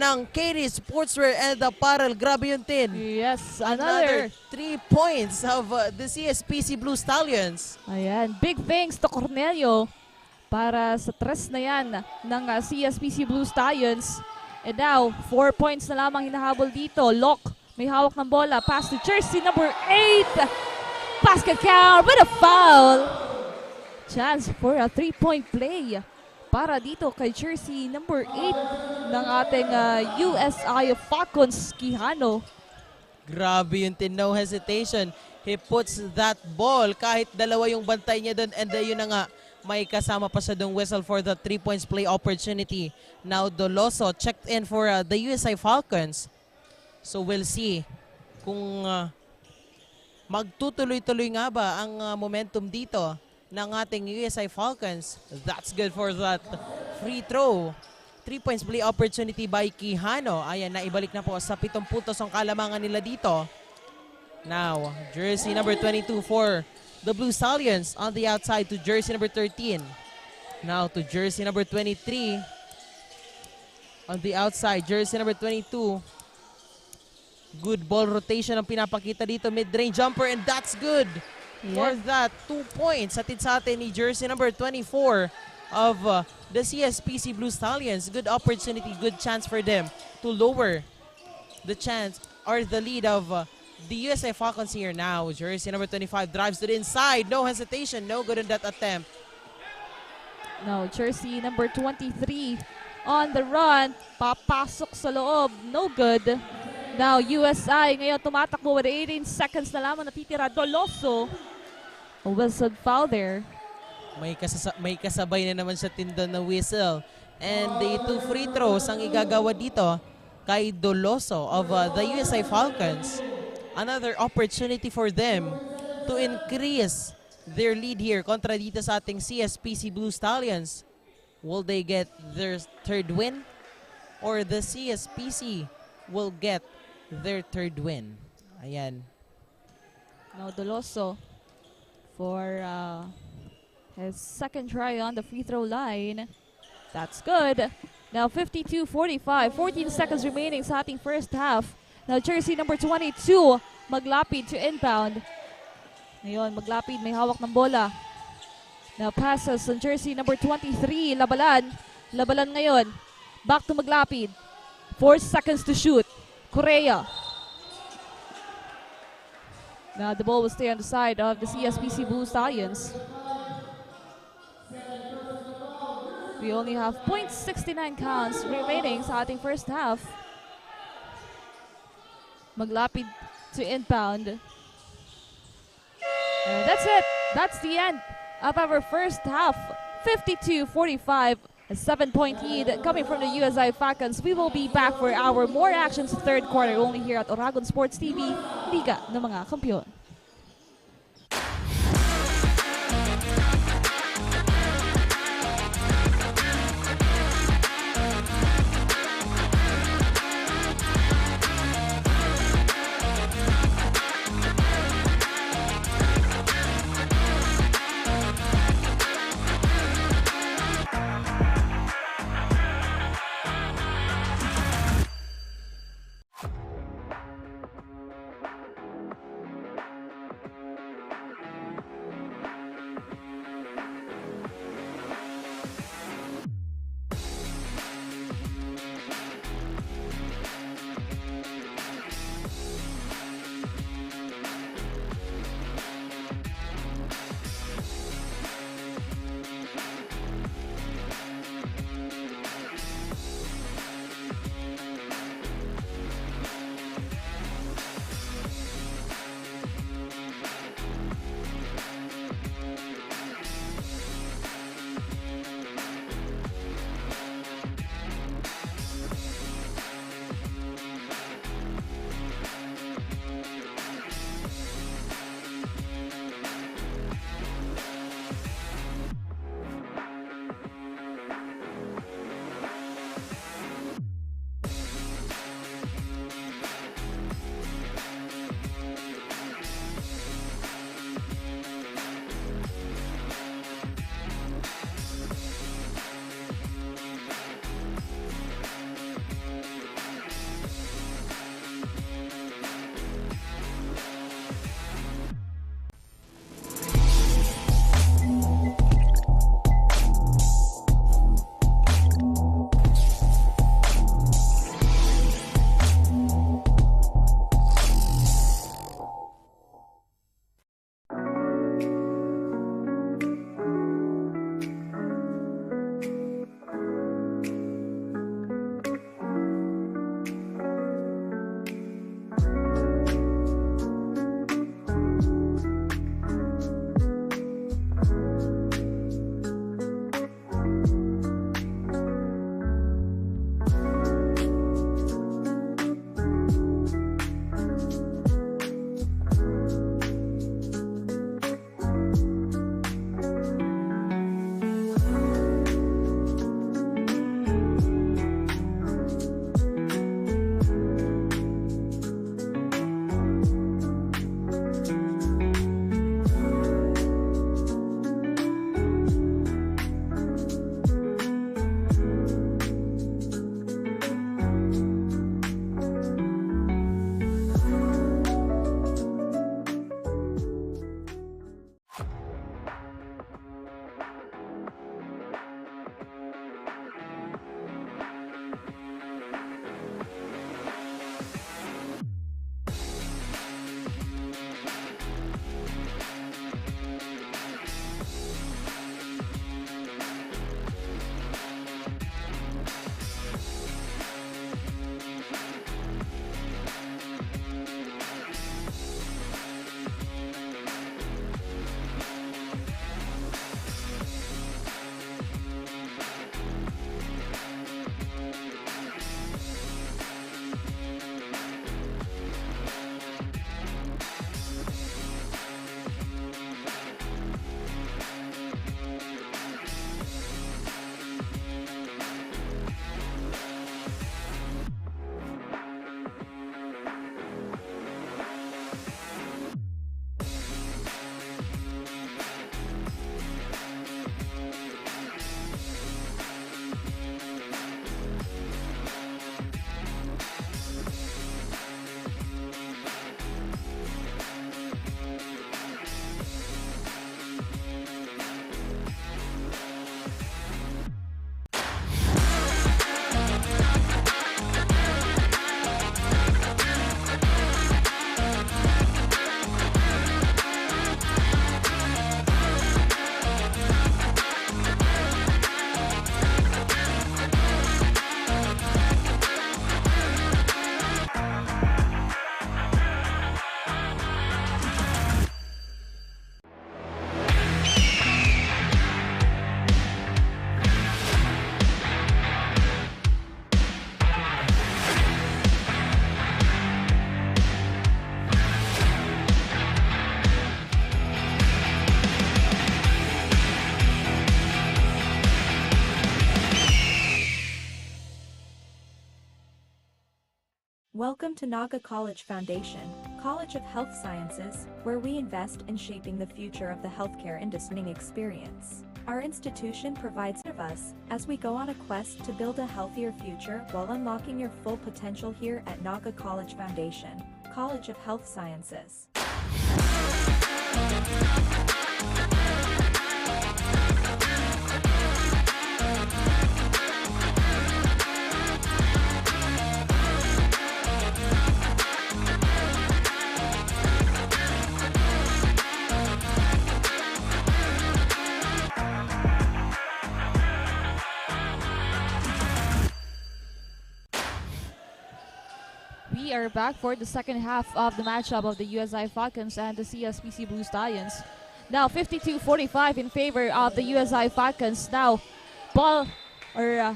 ng K D Sportswear and Apparel. Grabe yun, Tin. Yes, Another another. three points of uh, the C S P C Blue Stallions. Ayan, big thanks to Cornelio para sa tres na yan ng ah, C S P C Blue Stallions. And now, four points na lamang hinahabol dito. Locke, may hawak ng bola. Pass to jersey number eight. Basket count with a foul. Chance for a three-point play. Para dito kay jersey number eight ng ating ah, U S I Falcons, Quijano. Grabe yung tin, no hesitation. He puts that ball. Kahit dalawa yung bantay niya doon. And uh, yun na nga, may kasama pa siya doon whistle for the three points play opportunity. Now Doloso checked in for uh, the U S I Falcons. So we'll see kung uh, magtutuloy-tuloy nga ba ang uh, momentum dito ng ating U S I Falcons. That's good for that free throw. Three points play opportunity by Quijano. Ayan, naibalik na po sa pitong puntos ang kalamangan nila dito. Now, jersey number twenty-two for the Blue Stallions on the outside to jersey number thirteen. Now to jersey number twenty-three on the outside. Jersey number twenty-two. Good ball rotation ang pinapakita dito. Mid-range jumper and that's good. For Yes. That two points. Hatid sa atin ni jersey number twenty-four of uh, the C S P C Blue Stallions. Good opportunity, good chance for them to lower the chance or the lead of uh, the U S I Falcons here now. Jersey number twenty-five drives to the inside. No hesitation. No good on that attempt. Now, jersey number twenty-three on the run. Papasok sa loob. No good. Now, U S I ngayon tumatakbo with eighteen seconds na lamang natitira. Doloso. A whistled foul there. May, kasasa- may kasabay na naman siya tinda na whistle. And the two free throws ang igagawa dito kay Doloso of uh, the U S I Falcons. Another opportunity for them to increase their lead here kontra dito sa ating C S P C Blue Stallions. Will they get their third win? Or the C S P C will get their third win? Ayan. Now Doloso for uh, his second try on the free throw line. That's good. Now fifty-two forty-five, fourteen seconds remaining sa ating first half. Now jersey number twenty-two, Maglapid to inbound. Ngayon, Maglapid may hawak ng bola. Now passes on jersey number twenty-three, Labalan. Labalan ngayon. Back to Maglapid. Four seconds to shoot. Correa. Now the ball will stay on the side of the C S P C Blue Stallions. We only have point six nine counts remaining sa ating first half. Maglapid to inbound. And that's it. That's the end of our first half. fifty-two forty-five, a seven-point lead coming from the U S I Falcons. We will be back for our More Actions third quarter only here at Oragon Sports T V, Liga ng mga Kampiyon. Welcome to Naga College Foundation, College of Health Sciences, where we invest in shaping the future of the healthcare industry experience. Our institution provides of us as we go on a quest to build a healthier future while unlocking your full potential here at Naga College Foundation, College of Health Sciences. We are back for the second half of the matchup of the U S I Falcons and the C S P C Blue Stallions. Now, fifty-two forty-five in favor of the U S I Falcons. Now, ball or uh,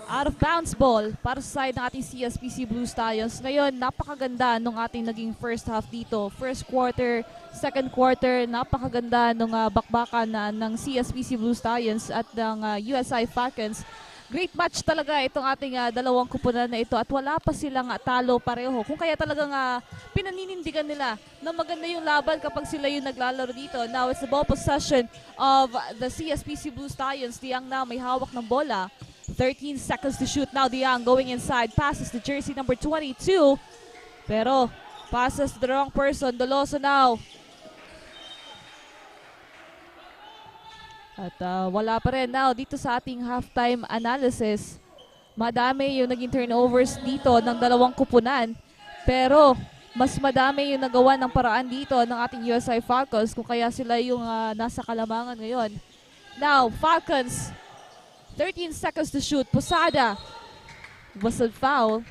out of bounds ball para sa side ng ating C S P C Blue Stallions. Ngayon, napakaganda nung ating naging first half dito. First quarter, second quarter, napakaganda nung uh, bakbakan na ng C S P C Blue Stallions at ng uh, U S I Falcons. Great match talaga itong ating uh, dalawang kupunan na ito at wala pa silang uh, talo pareho. Kung kaya talagang uh, pinaninindigan nila na maganda yung laban kapag sila yung naglalaro dito. Now it's the ball possession of the C S P C Blue Stallions. Diang na may hawak ng bola. thirteen seconds to shoot. Now Diang going inside. Passes to jersey number twenty-two. Pero passes to the wrong person. Doloso now. At uh, wala pa rin. Now, dito sa ating halftime analysis, madami yung naging turnovers dito ng dalawang kupunan. Pero mas madami yung nagawa ng paraan dito ng ating U S I Falcons kung kaya sila yung uh, nasa kalamangan ngayon. Now, Falcons, thirteen seconds to shoot. Posada, was a foul.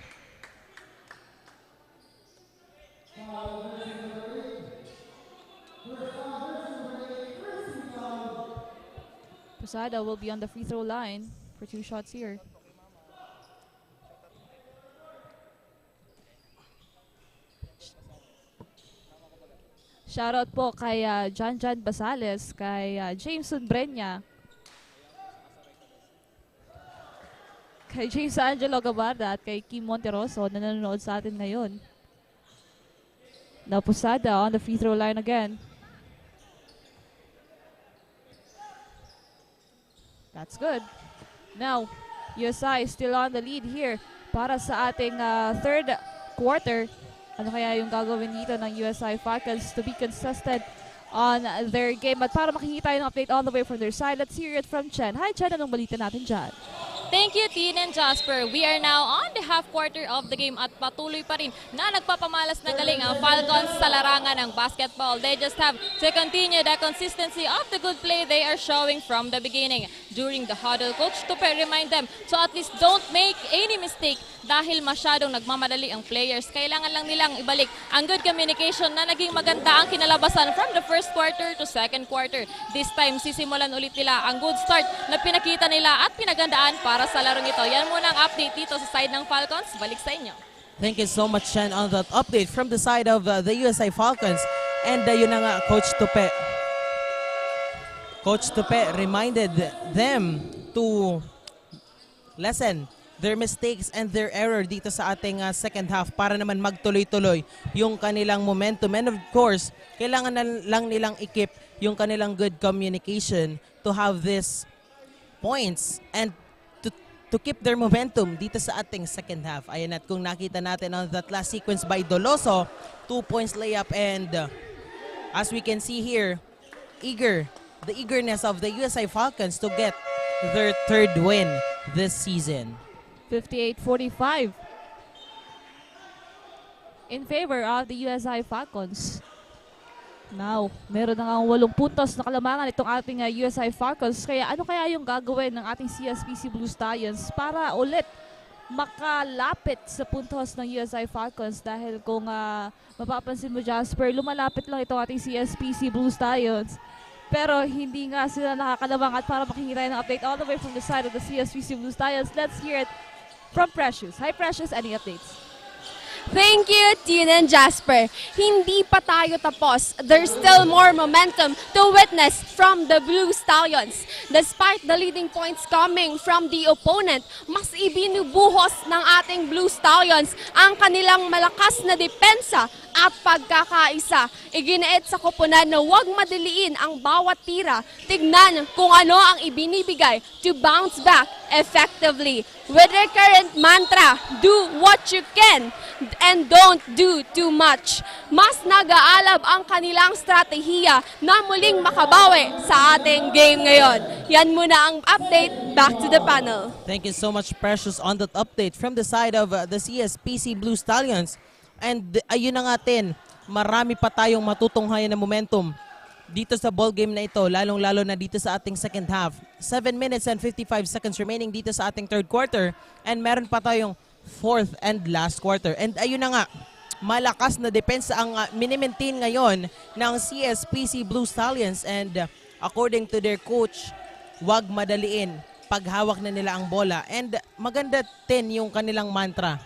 Posada will be on the free throw line for two shots here. Shoutout po kay uh, John John Basales, kay uh, Jameson Brenya, kay James Angelo Gabarda at kay Kim Monteroso na nanonood sa atin ngayon. Now Posada on the free throw line again. That's good. Now, U S I is still on the lead here para sa ating uh, third quarter. Ano kaya yung gagawin dito ng U S I Falcons to be consistent on their game? At para makikita yung update all the way from their side, let's hear it from Chen. Hi Chen, anong balita natin dyan? Thank you, Tin and Jasper. We are now on the half quarter of the game at patuloy pa rin na nagpapamalas na galing ang Falcons sa larangan ng basketball. They just have to continue the consistency of the good play they are showing from the beginning. During the huddle, Coach Tupe remind them to at least don't make any mistake dahil masyadong nagmamadali ang players. Kailangan lang nilang ibalik ang good communication na naging maganda ang kinalabasan from the first quarter to second quarter. This time, sisimulan ulit nila ang good start na pinakita nila at pinagandaan para sa larong ito. Yan muna ang update dito sa side ng Falcons. Balik sa inyo. Thank you so much, Chen, on that update from the side of uh, the U S I Falcons. And uh, yun na nga, Coach Tupe. Coach Tupe reminded them to lessen their mistakes and their error dito sa ating uh, second half para naman magtuloy-tuloy yung kanilang momentum. And of course, kailangan na lang nilang i-keep yung kanilang good communication to have this points and to, to keep their momentum dito sa ating second half. Ayan, at kung nakita natin on that last sequence by Doloso, two points layup and uh, as we can see here, eager, the eagerness of the U S I Falcons to get their third win this season. fifty-eight forty-five in favor of the U S I Falcons. Now, meron na ngang walong puntos na kalamangan itong ating uh, U S I Falcons. Kaya ano kaya yung gagawin ng ating C S P C Blue Stallions para ulit makalapit sa puntos ng U S I Falcons? Dahil kung uh, mapapansin mo, Jasper, lumalapit lang itong ating C S P C Blue Stallions. Pero hindi nga sila nakakalamang at para makikita ng update all the way from the side of the C S P C Blue Stallions, let's hear it from Precious. Hi Precious, any updates? Thank you, Tin and Jasper. Hindi pa tayo tapos. There's still more momentum to witness from the Blue Stallions. Despite the leading points coming from the opponent, mas ibinubuhos ng ating Blue Stallions ang kanilang malakas na depensa at pagkakaisa. Iginiit sa koponan na huwag madiliin ang bawat tira. Tignan kung ano ang ibinibigay to bounce back effectively. With their current mantra, "Do what you can and don't do too much." Mas nag-aalab ang kanilang stratehiya na muling makabawi sa ating game ngayon. Yan muna ang update. Back to the panel. Thank you so much, Precious, on that update from the side of uh, the C S P C Blue Stallions. And ayun na nga, Tin, marami pa tayong matutunghayan na momentum dito sa ball game na ito, lalong-lalo na dito sa ating second half. Seven minutes and fifty-five seconds remaining dito sa ating third quarter, and meron pa tayong fourth and last quarter. And ayun na nga, malakas na depensa ang uh, minimaintain ngayon ng C S P C Blue Stallions, and uh, according to their coach, wag madaliin paghawak na nila ang bola. And maganda, Tin, yung kanilang mantra,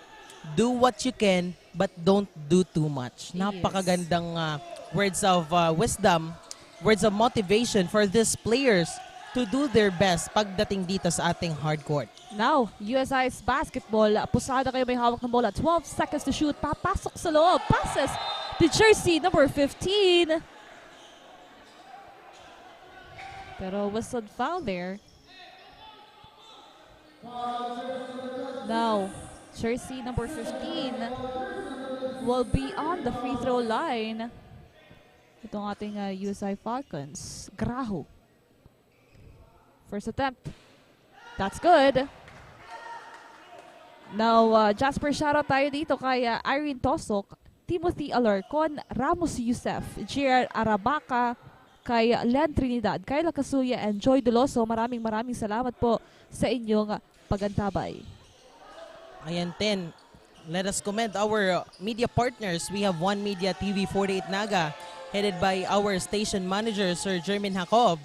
"Do what you can, but don't do too much." Napakagandang uh, words of uh, wisdom, words of motivation for these players to do their best pagdating dito sa ating hard court. Now, U S I's basketball. Pusada kayo, may hawak ng bola. Twelve seconds to shoot. Papasok sa loob. Passes to jersey number fifteen. Pero whistled foul there. Now, jersey number fifteen will be on the free throw line. Itong ating uh, U S I Falcons. Graho. First attempt. That's good. Now, uh, Jasper, shoutout tayo dito kay uh, Irene Tosok, Timothy Alarcon, Ramos Yusef, J R Arabaca, kay Len Trinidad, Kyla Casuya, and Joy Doloso. Maraming maraming salamat po sa inyong pagantabay. Ayan, Tin. Let us commend our uh, media partners. We have One Media T V forty-eight Naga, headed by our station manager, Sir Jermin Jacob,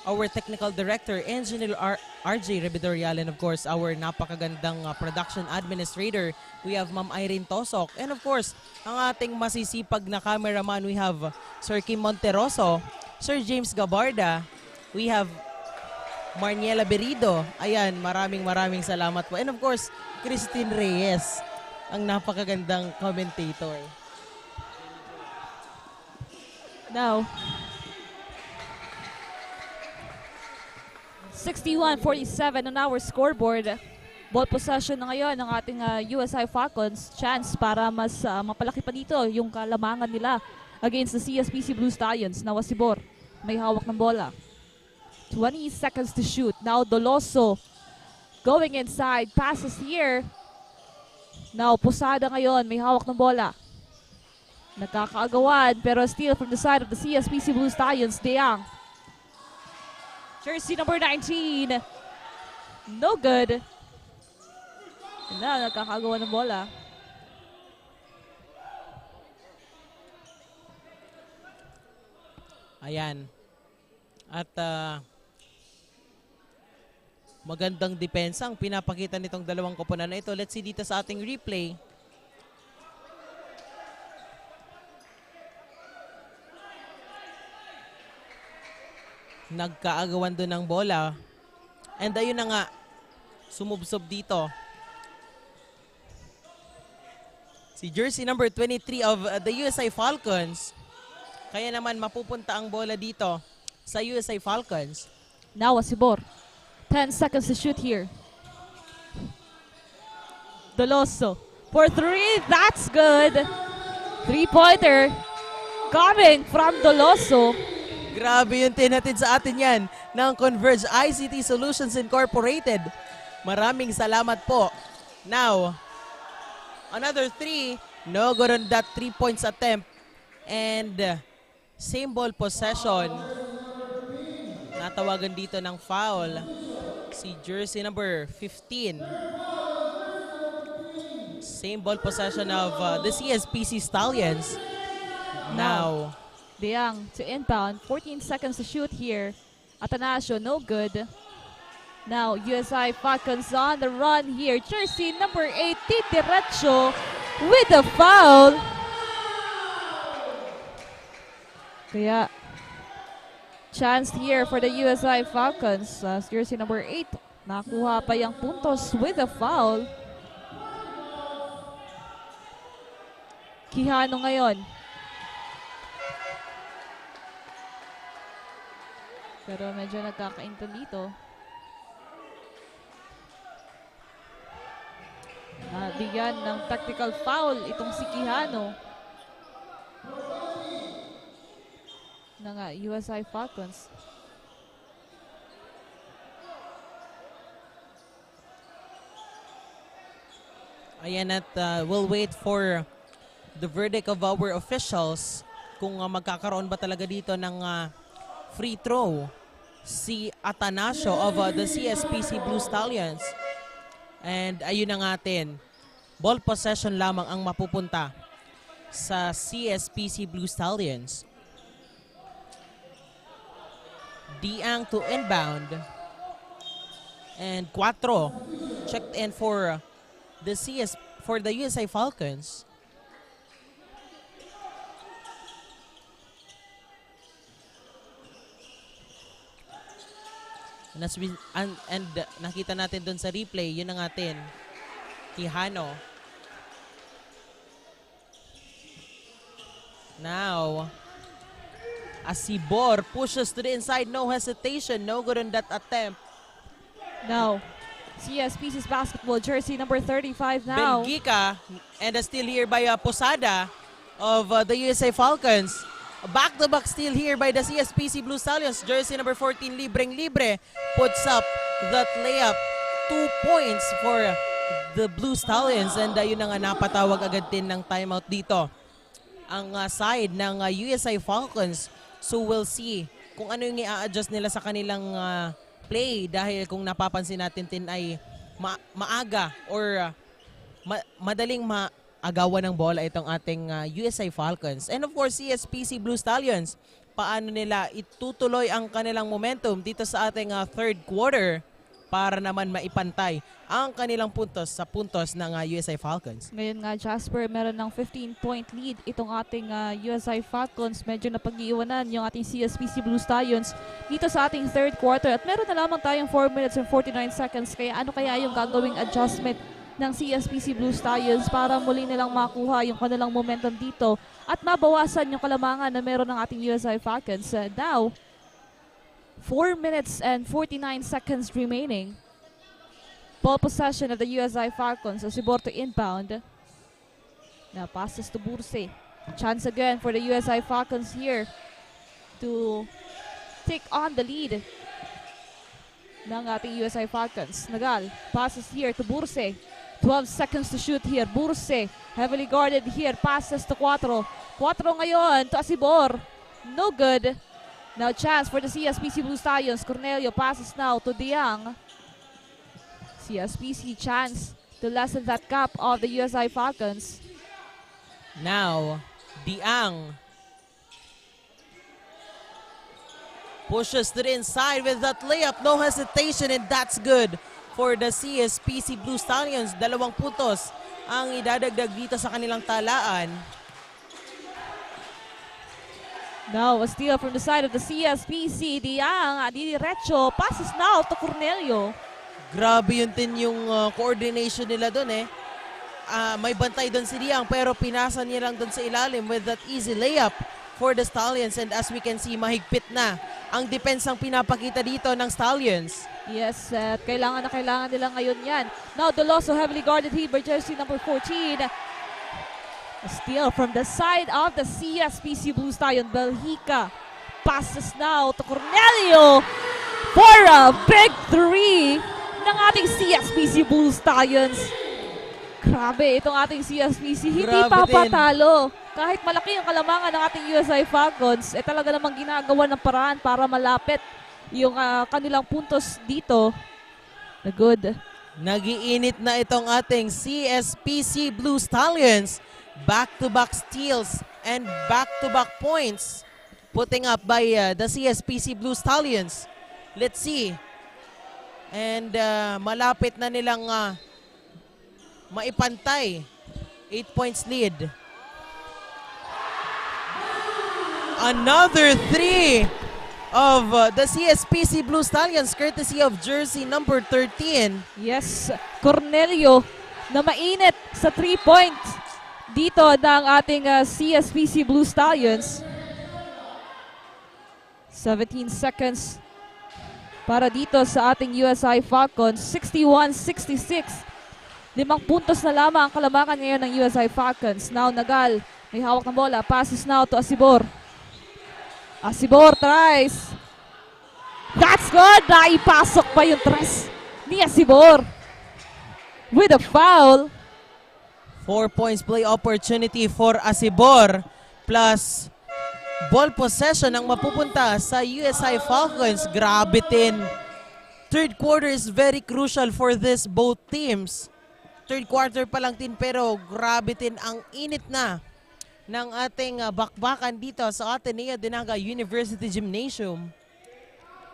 our technical director, Engineer R- RJ Rebidorial, and of course, our napakagandang uh, production administrator. We have Ma'am Irene Tosok, and of course, ang ating masisipag na cameraman, we have Sir Kim Monteroso, Sir James Gabarda, we have Marniela Berido. Ayan, maraming maraming salamat po. And of course, Christine Reyes, ang napakagandang commentator. Now, sixty-one forty-seven on our scoreboard. Ball possession na ngayon ng ating uh, U S I Falcons. Chance para mas uh, mapalaki pa dito yung kalamangan nila against the C S P C Blue Stallions. Now, Asibor, may hawak ng bola. Twenty seconds to shoot. Now, Doloso going inside. Passes here. Now, Pusada ngayon. May hawak ng bola. Nagkakaagawan, pero steal from the side of the C S P C Blue Stallions, Deang. Jersey number nineteen. No good. Na, nagkakaagawan ng bola. Ayan. At uh, magandang depensa ang pinapakita nitong dalawang koponan na ito. Let's see dito sa ating replay. Nagkaagawan doon ng bola. And ayun na nga, sumubsob dito si jersey number twenty-three of uh, the U S I Falcons. Kaya naman mapupunta ang bola dito sa U S I Falcons. Now, Asibor. Ten seconds to shoot here. Doloso. For three, that's good. Three-pointer coming from Doloso. Grabe yung tinatid sa atin yan ng Converge I C T Solutions Incorporated. Maraming salamat po. Now, another three. No good on that three points attempt. And uh, same ball possession. Natawagan dito ng foul si jersey number fifteen. Same ball possession of uh, the C S P C Stallions. Now, Deang to inbound. Fourteen seconds to shoot here. Atanasio, no good. Now, U S I Falcons on the run here. Jersey number eight, diretso. With a foul. Kaya, chance here for the U S I Falcons. Uh, jersey number eight. Nakuha pa yung puntos with a foul. Quijano ngayon. Pero medyo nagkakaintan dito. Ah, bigyan ng technical foul itong si Quijano ng, ah, U S I Falcons. Ayan, at, uh, we'll wait for the verdict of our officials kung, uh, magkakaroon ba talaga dito ng, uh, free throw si Atanasio of, uh, the C S P C Blue Stallions. And ayun na nga, Tin, ball possession lamang ang mapupunta sa C S P C Blue Stallions. Diang to inbound. And Cuatro checked in for the C S, for the U S I Falcons. And, as we, and, and, uh, nakita natin dun sa replay, yun ang atin, Quijano. Now, Asibor pushes to the inside, no hesitation, no good on that attempt. Now, C S P C's basketball jersey number thirty-five now. Belgica, and a steal here by, uh, Posada of, uh, the U S I Falcons. Back-to-back steal here by the C S P C Blue Stallions. Jersey number fourteen, libreng-libre, puts up that layup. Two points for the Blue Stallions. And, uh, yun na nga, napatawag agad din ng timeout dito ang, ah, side ng, ah, U S I Falcons. So, we'll see kung ano yung i-a-adjust nila sa kanilang, ah, play, dahil kung napapansin natin, Tin, ay ma-, maaga or, ah, ma-, madaling maagawan ng bola itong ating, ah, U S I Falcons. And of course, C S P C Blue Stallions, paano nila itutuloy ang kanilang momentum dito sa ating, ah, third quarter para naman maipantay ang kanilang puntos sa puntos ng, ah, U S I Falcons. Ngayon nga, Jasper, meron ng fifteen-point lead itong ating, ah, U S I Falcons. Medyo napag-iiwanan yung ating C S P C Blue Stallions dito sa ating third quarter. At meron na lamang tayong four minutes and forty-nine seconds. Kaya ano kaya yung gagawing adjustment ng C S P C Blue Stallions para muli nilang makuha yung kanilang momentum dito at mabawasan yung kalamangan na meron ng ating U S I Falcons? Uh, now, four minutes and forty-nine seconds remaining. Ball possession of the U S I Falcons. Asibor to inbound. Now passes to Burse. Chance again for the U S I Falcons here to take on the lead ng ating U S I Falcons. Nagal, passes here to Burse. Twelve seconds to shoot here. Burse, heavily guarded here. Passes to Cuatro. Cuatro ngayon to Asibor. No good. Now chance for the C S P C Blue Stallions. Cornelio passes now to Diang. C S P C chance to lessen that gap of the U S I Falcons. Now, Diang pushes to the inside with that layup. No hesitation, and that's good for the C S P C Blue Stallions. Dalawang puntos ang idadagdag dito sa kanilang talaan. Now, a steal from the side of the C S P C. Diang, didiretso. Passes now to Cornelio. Grabe yun din yung, uh, coordination nila doon eh. Ah, may bantay doon si Diang, pero pinasa niya lang doon sa ilalim with that easy layup for the Stallions. And as we can see, mahigpit na ang depensang pinapakita dito ng Stallions. Yes, at kailangan na kailangan nila ngayon yan. Now, Doloso heavily guarded here by jersey number fourteen. A steal from the side of the C S P C Blue Stallion. Belgica passes now to Cornelio for a big three ng ating C S P C Blue Stallions. Grabe, itong ating C S P C, hindi Grabe din. papatalo. Kahit malaki ang kalamangan ng ating U S I Falcons, eh talaga namang ginagawa ng paraan para malapit yung, ah, kanilang puntos dito. Na good. Nagiinit na itong ating C S P C Blue Stallions. Back-to-back steals and back-to-back points putting up by, uh, the C S P C Blue Stallions. Let's see. And, uh, malapit na nilang, uh, maipantay Eight points lead. Another three of uh, the C S P C Blue Stallions, courtesy of jersey number thirteen. Yes, Cornelio na mainit sa three points dito ng ating ah, C S P C Blue Stallions. Seventeen seconds para dito sa ating U S I Falcons. Sixty-one sixty-six. Limang puntos na lamang ang kalamangan ngayon ng U S I Falcons. Now, Nagal. May hawak ng bola. Passes now to Asibor. Asibor tries. That's good! Naipasok pa yung tres ni Asibor. With a foul. Four points play opportunity for Asibor plus ball possession ang mapupunta sa U S I Falcons. Grabe, Tin. Third quarter is very crucial for this both teams. Third quarter pa lang, Tin, pero grabe, Tin, ang init na ng ating ah, bakbakan dito sa Ateneo de Naga University Gymnasium.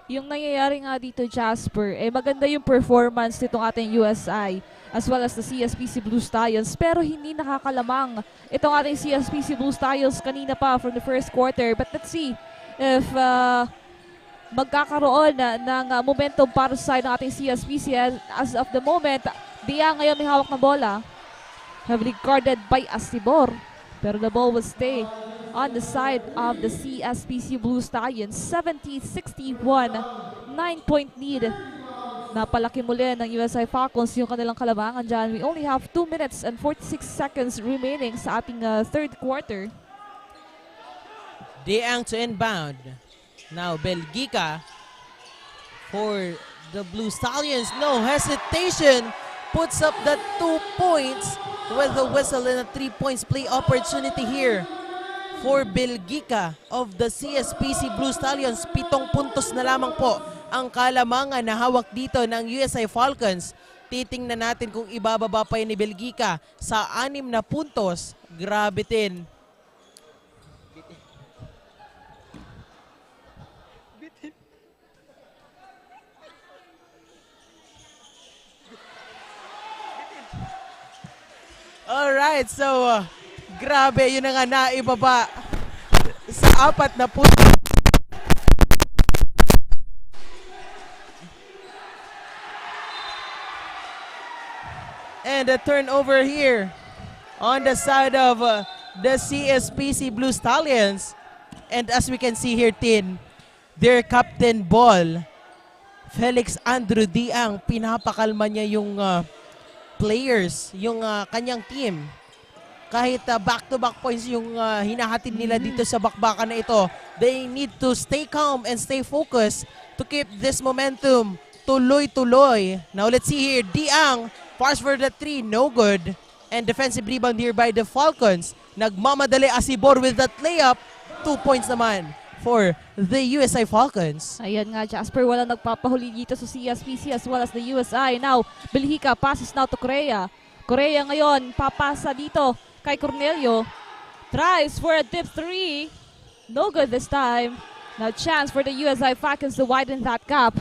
Yung nangyayari nga dito, Jasper, eh maganda yung performance nitong ating U S I as well as the C S P C Blue Stallions, pero hindi nakakalamang itong ating C S P C Blue Stallions kanina pa from the first quarter. But let's see if uh, magkakaroon na ng uh, momentum para sa side ng ating C S P C. As, as of the moment, Dia ngayon may hawak na bola. Heavily guarded by Asibor. Pero the ball will stay on the side of the C S P C Blue Stallions. Seventy sixty-one, nine-point lead. Napalaki muli ng U S I Falcons yung kanilang kalamangan dyan. We only have two minutes and forty-six seconds remaining sa ating uh, third quarter. Diang to inbound. Now, Belgica for the Blue Stallions. No hesitation. Puts up the two points with a whistle and a three points play opportunity here for Belgica of the C S P C Blue Stallions. Pitong puntos na lamang po ang kalamangan na hawak dito ng U S I Falcons. Titingnan natin kung ibababa pa yan ni Belgica sa anim na puntos. Grabe, Tin. Alright, so uh, grabe, yun na nga naibaba sa apat na puntos. And a turnover here on the side of uh, the C S P C Blue Stallions. And as we can see here, Tin, their captain ball, Felix Andrew Diang, pinapakalma niya yung uh, players, yung uh, kanyang team. Kahit uh, back-to-back points yung uh, hinahatid nila dito sa bakbakan na ito, they need to stay calm and stay focused to keep this momentum tuloy-tuloy. Now let's see here, Diang, pass for the three, no good. And defensive rebound here by the Falcons. Nagmamadali Asibor with that layup. Two points naman for the U S I Falcons. Ayan nga, Jasper, walang nagpapahuli dito sa C S P C as well as the U S I. Now, Belgica passes now to Correa. Correa ngayon, papasa dito kay Cornelio. Tries for a deep three. No good this time. Now chance for the U S I Falcons to widen that gap.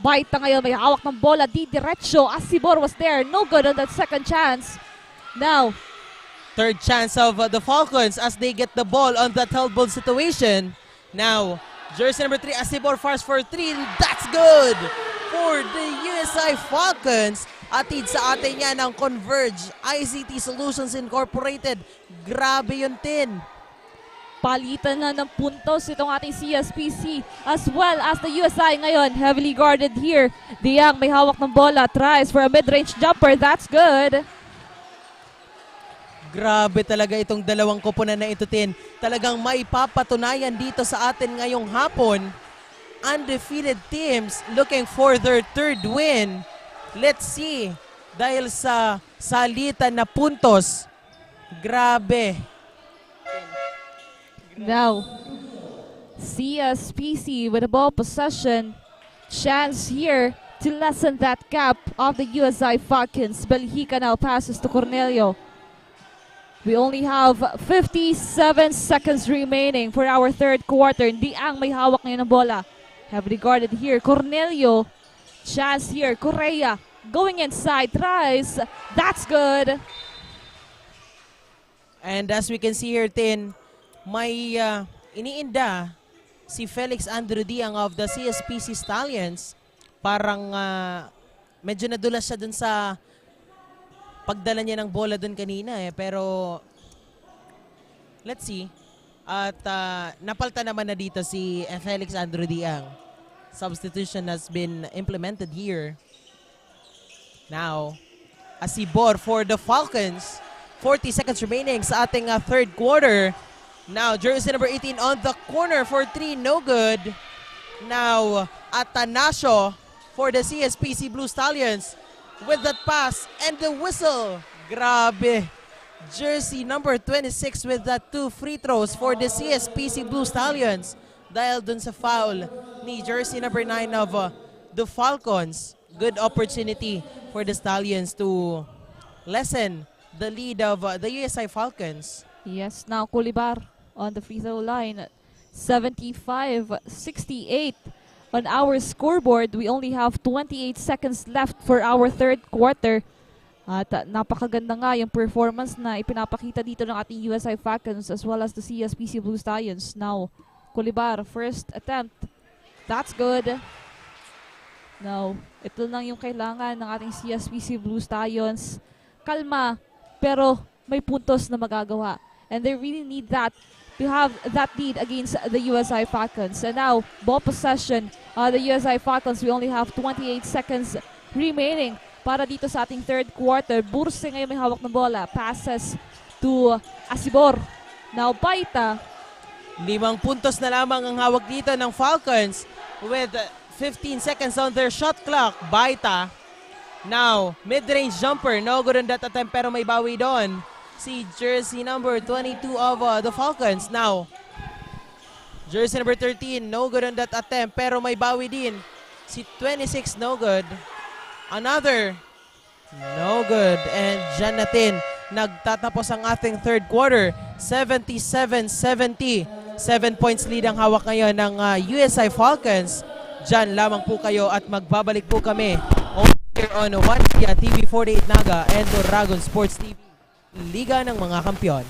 Baita ngayon, may hawak ng bola, didiretso. Asibor was there. No good on that second chance. Now, Third chance of uh, the Falcons as they get the ball on that held ball situation. Now, jersey number three, Asibor fires for three. That's good for the U S I Falcons. Atid sa atin yan ng Converge I C T Solutions Incorporated. Grabe yun, Tin. Palitan na ng puntos itong ating C S P C as well as the U S I ngayon. Heavily guarded here. Diang may hawak ng bola. Tries for a mid-range jumper. That's good. Grabe talaga itong dalawang koponan na ito, Tin. Talagang maipapatunayan dito sa atin ngayong hapon. Undefeated teams looking for their third win. Let's see. Dahil sa salitan na puntos. Grabe. Now, C S P C with the ball possession. Chance here to lessen that gap of the U S I Falcons. Belgica now passes to Cornelio. We only have fifty-seven seconds remaining for our third quarter. Diang may hawak ngayon ng bola. Heavily guarded here. Cornelio. Chance here. Correa. Going inside. Tries. That's good. And as we can see here, Tin, may ah, iniinda si Felix Andrew Diang of the C S P C Stallions. Parang ah, medyo nadulas siya dun sa pagdala niya ng bola dun kanina eh. Pero let's see. At ah, napalta naman na dito si eh, Felix Andrew Diang. Substitution has been implemented here. Now, Asibor for the Falcons. Forty seconds remaining sa ating ah, third quarter. Now, jersey number eighteen on the corner for three, no good. Now, Atanasio for the C S P C Blue Stallions with that pass and the whistle. Grabe. Jersey number twenty-six with that two free throws for the C S P C Blue Stallions. Dahil dun sa foul ni jersey number nine of uh, the Falcons. Good opportunity for the Stallions to lessen the lead of uh, the U S I Falcons. Yes, now Kulibar on the free throw line. Seventy-five sixty-eight on our scoreboard. We only have twenty-eight seconds left for our third quarter. At uh, napakaganda nga yung performance na ipinapakita dito ng ating U S I Falcons as well as the C S P C Blue Stallions. Now, Kulibar, first attempt. That's good. Now, ito lang yung kailangan ng ating C S P C Blue Stallions. Kalma, pero may puntos na magagawa. And they really need that to have that lead against the U S I Falcons. And now, ball possession. Uh, the U S I Falcons, we only have twenty-eight seconds remaining para dito sa ating third quarter. Burse ngayon may hawak ng bola. Passes to Asibor. Now, Baita. Limang puntos na lamang ang hawak dito ng Falcons with fifteen seconds on their shot clock. Baita. Now, mid-range jumper. No good on that attempt pero may bawi doon. Si jersey number twenty-two of uh, the Falcons. Now, jersey number thirteen. No good on that attempt pero may bawi din. Si twenty-six, no good. Another. No good. And dyan natin nagtatapos ang ating third quarter. seventy-seven seventy. Seven points lead ang hawak ngayon ng uh, U S I Falcons. Dyan lamang po kayo at magbabalik po kami on here on One Liga T V forty-eight Naga and Dragon Sports T V. Liga ng mga Kampiyon.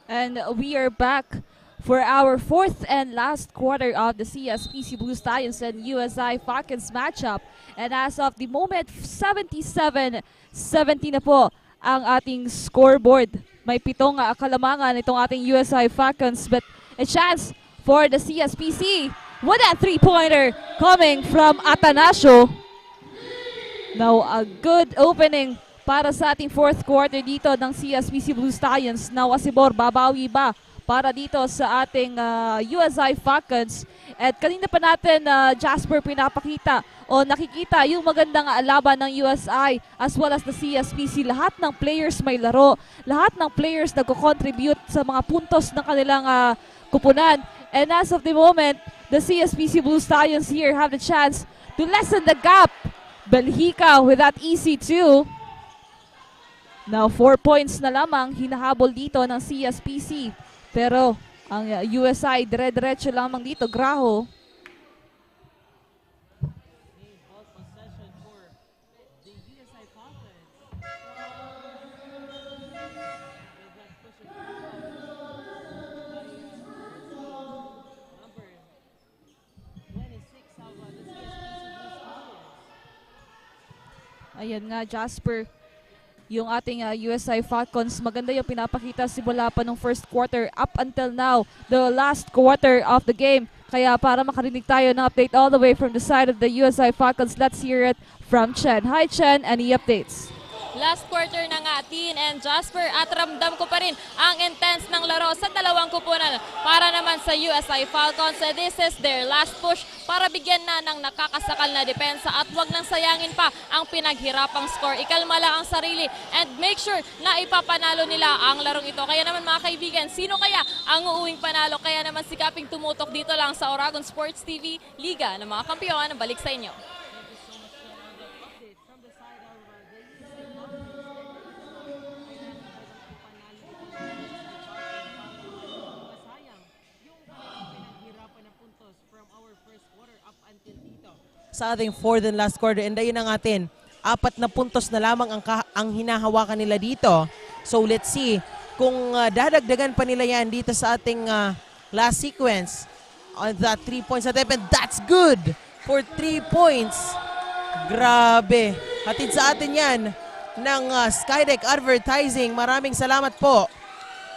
And we are back for our fourth and last quarter of the C S P C Blue Stallions and U S I Falcons matchup. And as of the moment, seventy-seven seventy na po ang ating scoreboard. May pitong uh, kalamangan itong ating U S I Falcons, but a chance for the C S P C with a three-pointer coming from Atanasio. Now, a good opening para sa ating fourth quarter dito ng C S P C Blue Stallions. Now, Asibor, babawi ba para dito sa ating uh, U S I Falcons? At kanina pa natin, uh, Jasper, pinapakita o nakikita yung magandang uh, laban ng U S I as well as the C S P C. Lahat ng players may laro. Lahat ng players nagko-contribute sa mga puntos ng kanilang uh, kupunan. And as of the moment, the C S P C Blue Stallions here have the chance to lessen the gap. Belhica with that easy two. Now, four points na lamang hinahabol dito ng C S P C. Pero ang uh, U S I dire-diretso lamang dito, graho. Ayan nga, Jasper. Yung ating ah, U S I Falcons, maganda yung pinapakita simula pa nung first quarter up until now, the last quarter of the game. Kaya para makarinig tayo ng update all the way from the side of the U S I Falcons, let's hear it from Chen. Hi Chen, any updates? Last quarter na nga, Tin and Jasper, at ramdam ko pa rin ang intense ng laro sa dalawang kupunan. Para naman sa U S I Falcons, this is their last push para bigyan na ng nakakasakal na depensa at wag nang sayangin pa ang pinaghirapang score. Ikalma lang ang sarili and make sure na ipapanalo nila ang larong ito. Kaya naman, mga kaibigan, sino kaya ang uuwing panalo? Kaya naman, sikaping tumutok dito lang sa Oragon Sports T V, Liga ng mga Kampiyon. Balik sa inyo. Sa ating fourth and last quarter, and ayun na nga, Tin, apat na puntos na lamang ang, ka- ang hinahawakan nila dito. So let's see kung ah, dadagdagan pa nila yan dito sa ating ah, last sequence. On that three points attempt, and that's good for three points. Grabe. Hatid sa atin yan ng ah, Skydeck Advertising. Maraming salamat po.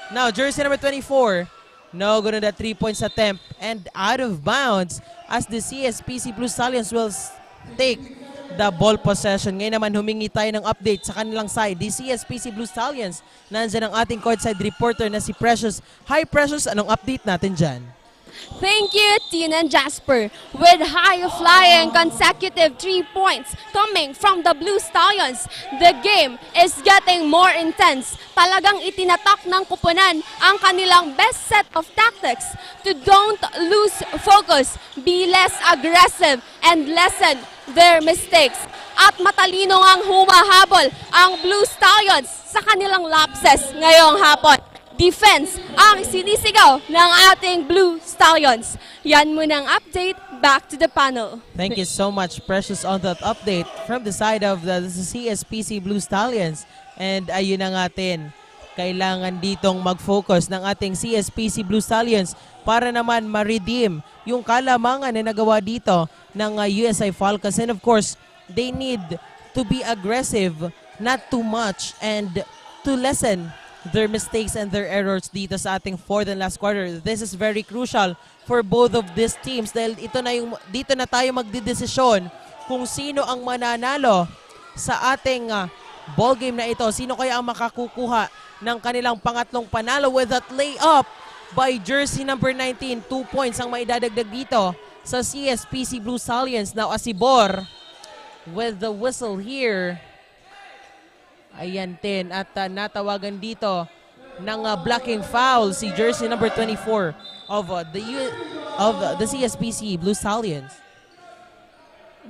Now, jersey number twenty-four. No good on the three points attempt and out of bounds as the C S P C Blue Stallions will s- take the ball possession. Ngayon naman, humingi tayo ng update sa kanilang side. The C S P C Blue Stallions, nandyan ang ating courtside reporter na si Precious. Hi Precious, anong update natin dyan? Thank you, Tin and Jasper. With high-flying consecutive three points coming from the Blue Stallions, the game is getting more intense. Talagang itinatak ng kupunan ang kanilang best set of tactics to don't lose focus, be less aggressive, and lessen their mistakes. At matalino ngang humahabol ang Blue Stallions sa kanilang lapses ngayong hapon. Defense ang sinisigaw ng ating Blue Stallions. Yan muna ang update. Back to the panel. Thank you so much, Precious, on that update from the side of the C S P C Blue Stallions. And ayun na nga, Tin, kailangan ditong mag-focus ng ating C S P C Blue Stallions para naman ma-redeem yung kalamangan na nagawa dito ng ah, U S I Falcons. And of course, they need to be aggressive, not too much, and to lessen their mistakes and their errors dito sa ating fourth and last quarter. This is very crucial for both of these teams dahil ito na yung, dito na tayo magdedesisyon kung sino ang mananalo sa ating ah, ball game na ito. Sino kaya ang makakukuha ng kanilang pangatlong panalo with that layup by jersey number nineteen? Two points ang maidadagdag dito sa C S P C Blue Stallions. Now, Asibor with the whistle here. Ayan, Tin. At ah, natawagan dito ng ah, blocking foul si jersey number twenty-four of ah, the U- of ah, the C S P C Blue Stallions.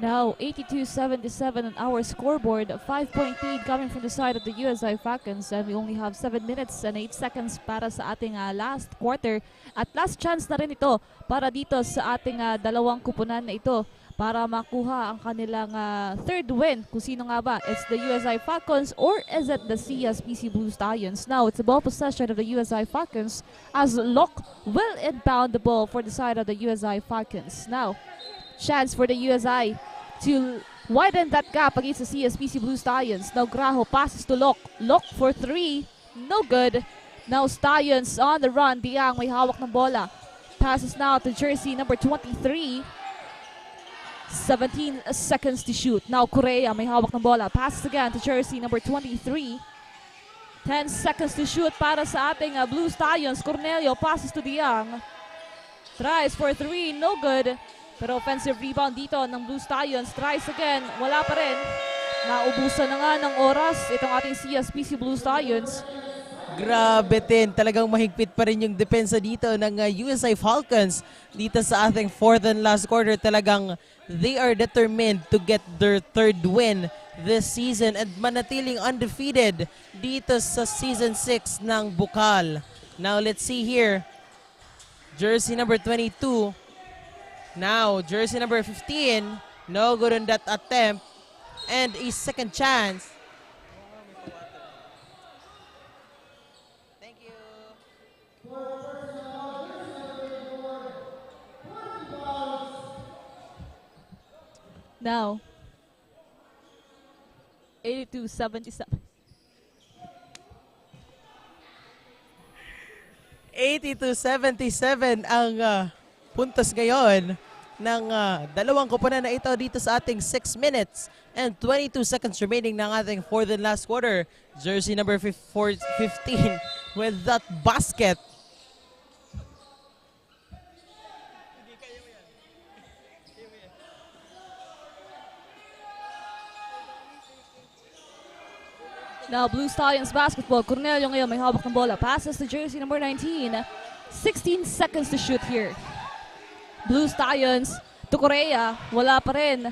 Now, eighty-two seventy-seven on our scoreboard. A five-point lead coming from the side of the U S I Falcons, and we only have seven minutes and eight seconds para sa ating ah, last quarter. At last chance na rin ito para dito sa ating ah, dalawang kupunan na ito para makuha ang kanilang ah, third win. Kung sino nga ba, it's the U S I Falcons or is it the C S P C Blue Stallions? Now, it's a ball possession of the U S I Falcons as Lok will inbound the ball for the side of the U S I Falcons. Now, chance for the U S I to widen that gap against the C S P C Blue Stallions. Now, Graho passes to Lok. Lok for three. No good. Now, Stallions on the run. Diang may hawak ng bola. Passes now to jersey number twenty-three. Seventeen seconds to shoot. Now, Correa may hawak ng bola. Passes again to jersey number twenty-three. Ten seconds to shoot para sa ating ah, Blue Stallions. Cornelio passes to Diang. Tries for three, no good. Pero offensive rebound dito ng Blue Stallions. Tries again, wala pa rin. Naubusan na nga ng oras itong ating C S P C Blue Stallions. Grabe, Tin. Talagang mahigpit pa rin yung depensa dito ng ah, U S I Falcons dito sa ating fourth and last quarter. Talagang they are determined to get their third win this season and manatiling undefeated dito sa Season six ng Bukal. Now, let's see here. Jersey number twenty-two. Now, jersey number fifteen. No good on that attempt. And a second chance. Thank you. Now, Two seventy-seven. Eighty-two seventy-seven ang ah, puntos ngayon ng ah, dalawang koponan na ito dito sa ating six minutes and twenty-two seconds remaining ng ating fourth and last quarter. Jersey number fif- four- fifteen with that basket. Now, Blue Stallions basketball. Cornelio ngayon may hawak ng bola. Passes to jersey number nineteen. Sixteen seconds to shoot here. Blue Stallions to Correa. Wala pa rin.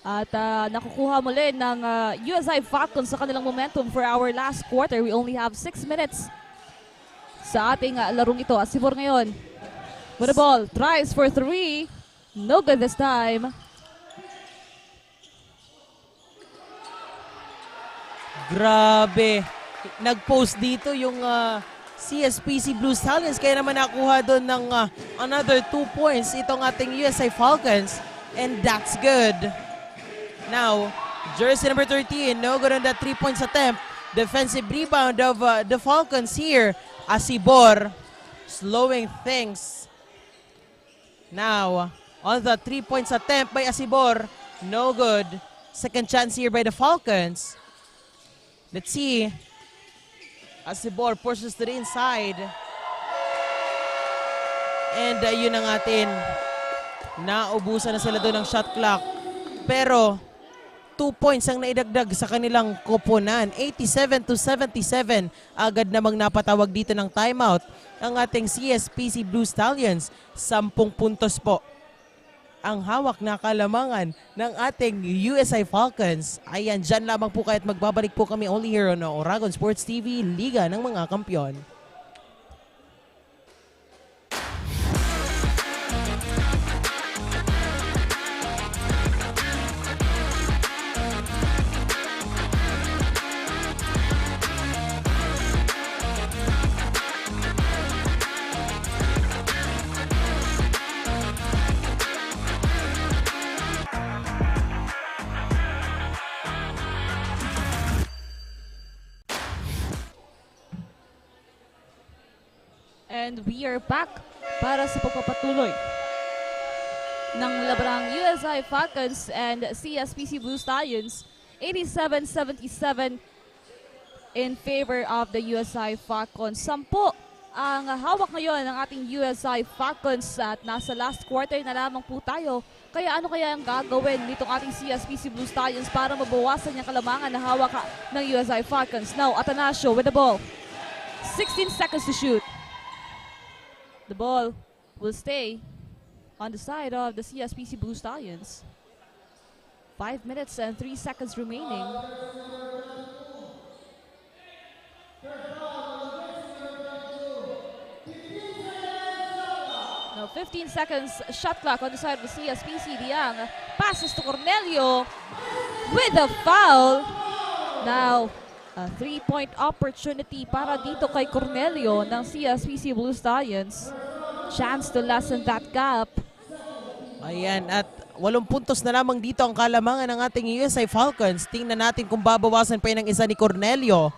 At ah, nakukuha muli ng ah, U S I Falcons sa kanilang momentum for our last quarter. We only have six minutes sa ating ah, larong ito. Asibor ngayon. With the ball. Tries for three. No good this time. Grabe. Nag-post dito yung ah, C S P C Blue Stallions. Kaya naman nakuha doon ng ah, another two points itong ating U S I Falcons. And that's good. Now, jersey number thirteen, no good on that three points attempt. Defensive rebound of uh, the Falcons here. Asibor, slowing things. Now, on the three points attempt by Asibor, no good. Second chance here by the Falcons. Let's see. Asibor pushes to the inside. And uh, yun ang atin. Naubusan na sila doon ng shot clock. Pero two points ang naidagdag sa kanilang koponan. Eighty-seven to seventy-seven. Agad namang napatawag dito ng timeout ang ating C S P C Blue Stallions. Sampung puntos po ang hawak na kalamangan ng ating U S I Falcons. Ayan, dyan lamang po kayo at magbabalik po kami only here on Oragon Sports T V, Liga ng mga Kampiyon. And we are back para sa pagpapatuloy ng labanang U S I Falcons and C S P C Blue Stallions, eighty-seven seventy-seven in favor of the U S I Falcons. Sampo ang hawak ngayon ng ating U S I Falcons at nasa last quarter na lamang po tayo. Kaya ano kaya ang gagawin nitong ating C S P C Blue Stallions para mabawasan yung kalamangan na hawak ha- ng U S I Falcons? Now, Atanasio with the ball. Sixteen seconds to shoot. The ball will stay on the side of the C S P C Blue Stallions. Five minutes and three seconds remaining. Now, fifteen seconds shot clock on the side of the C S P C. Diang passes to Cornelio with a foul. Now, a three-point opportunity para dito kay Cornelio ng C S P C Blue Stallions. Chance to lessen that gap. Ayan, at walong puntos na lamang dito ang kalamangan ng ating U S I Falcons. Tingnan natin kung babawasan pa yun ng isa ni Cornelio.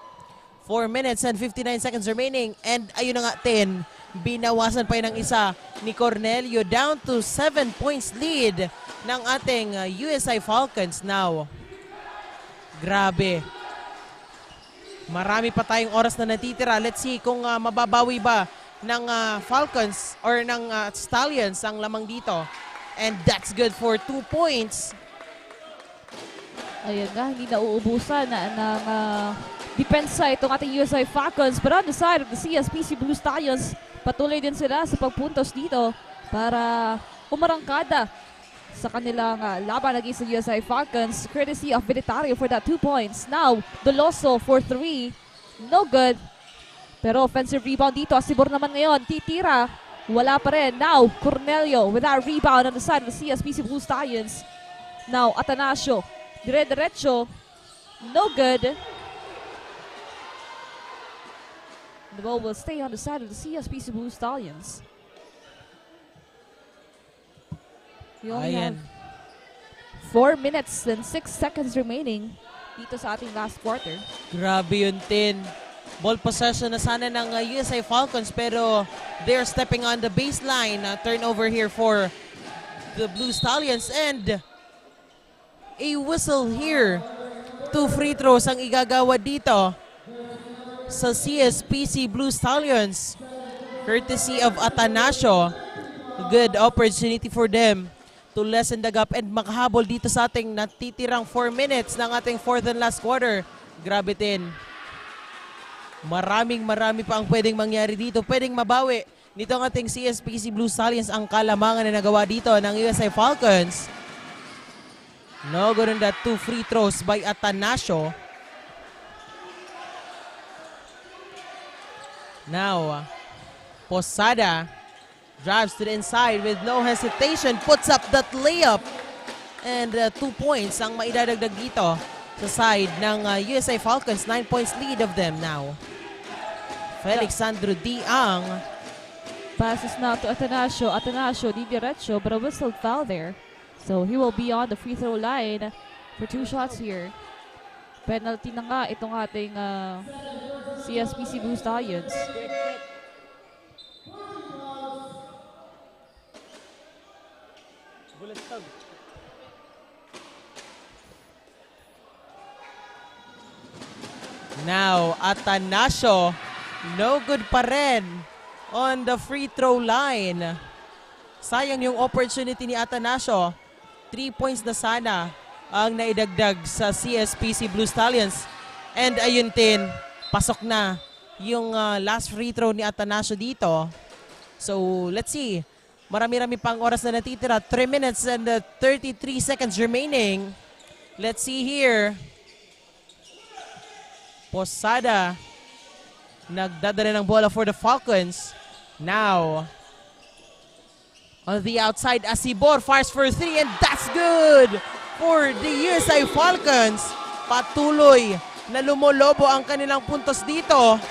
Four minutes and fifty-nine seconds remaining. And ayun na nga, ten. Binawasan pa yun ng isa ni Cornelio. Down to seven points lead ng ating uh, U S I Falcons now. Grabe. Marami pa tayong oras na natitira. Let's see kung uh, mababawi ba ng uh, Falcons or ng uh, Stallions ang lamang dito. And that's good for two points. Ayan nga, hindi nauubusan na, ng ah, depensa itong ating U S I Falcons. But on the side of the C S P C Blue Stallions, patuloy din sila sa pagpuntos dito para umarangkada sa kanilang ah, laban against the U S I Falcons, courtesy of Vinitario for that two points. Now, Doloso for three. No good. Pero offensive rebound dito. Asibor naman ngayon. Titira. Wala pa rin. Now, Cornelio with that rebound on the side of the C S P C Blue Stallions. Now, Atanasio. Dire-diretso. No good. The ball will stay on the side of the C S P C Blue Stallions. We only Ayan. have four minutes and six seconds remaining. dito sa ating last quarter. Grabe yun, Tin. Ball possession na sana ng uh, U S I Falcons, pero they're stepping on the baseline. Uh, turnover here for the Blue Stallions and a whistle here. Two free throws ang igagawad dito sa C S P C Blue Stallions. Courtesy of Atanasio. Good opportunity for them to lessen the gap and makahabol dito sa ating natitirang four minutes ng ating fourth and last quarter. Grabe, Tin. Maraming marami pa ang pwedeng mangyari dito. Pwedeng mabawi nitong ating C S P C Blue Stallions ang kalamangan na nagawa dito ng U S I Falcons. No good on that, two free throws by Atanasio. Now, Posada drives to the inside with no hesitation, puts up that layup. And uh, two points ang maidadagdag dito sa side ng uh, U S I Falcons. Nine points lead of them now. Felixandro Diang. Passes now to Atanasio. Atanasio, didiretso, but a whistled foul there. So he will be on the free throw line for two shots here. Penalty na nga itong ating uh, C S P C Blue Stallions. Now, Atanasio, no good pa rin on the free throw line. Sayang yung opportunity ni Atanasio. Three points na sana ang naidagdag sa C S P C Blue Stallions. And ayun, Tin, pasok na yung uh, last free throw ni Atanasio dito. So, let's see. Marami-rami pang oras na natitira. Three minutes and uh, thirty-three seconds remaining. Let's see here. Posada nagdadala ng bola for the Falcons. Now, on the outside, Asibor fires for three, and that's good for the U S I Falcons. Patuloy na lumolobo ang kanilang puntos dito.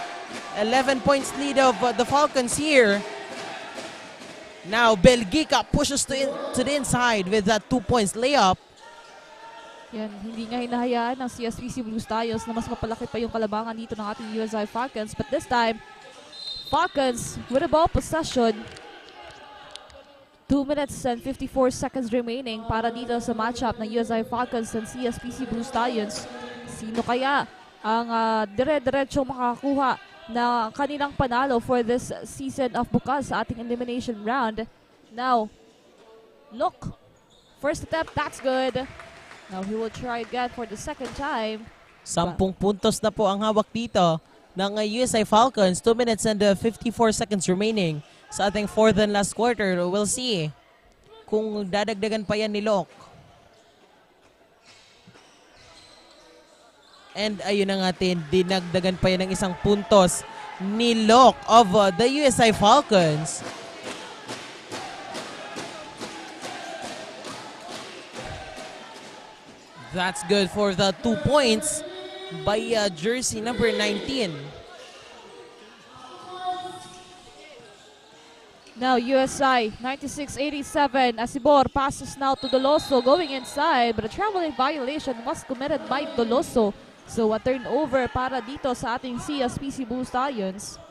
Eleven points lead of uh, the Falcons here. Now, Belgica pushes to, in, to the inside with that two points layup. Yan, hindi nga hinahayaan ng C S P C Blue Stallions na mas mapalaki pa yung kalamangan dito ng ating U S I Falcons. But this time, Falcons with a ball possession. Two minutes and fifty-four seconds remaining para dito sa matchup ng U S I Falcons and C S P C Blue Stallions. Sino kaya ang uh, dire-diretso makakakuha na kanilang panalo for this season of bukas sa ating elimination round? Now, look. First attempt, that's good. Now he will try again for the second time. Sampung puntos na po ang hawak dito ng uh, U S I Falcons. Two minutes and uh, fifty-four seconds remaining sa ating fourth and last quarter. We'll see kung dadagdagan pa yan ni Locke. And ayun na nga, Tin, dinagdagan pa yan ng isang puntos ni Locke of uh, the U S I Falcons. That's good for the two points by uh, jersey number nineteen. Now, U S I, ninety-six eighty-seven. Asibor passes now to Doloso, going inside, but a traveling violation was committed by Doloso. So, a turnover para dito sa ating C S P C Blue Stallions.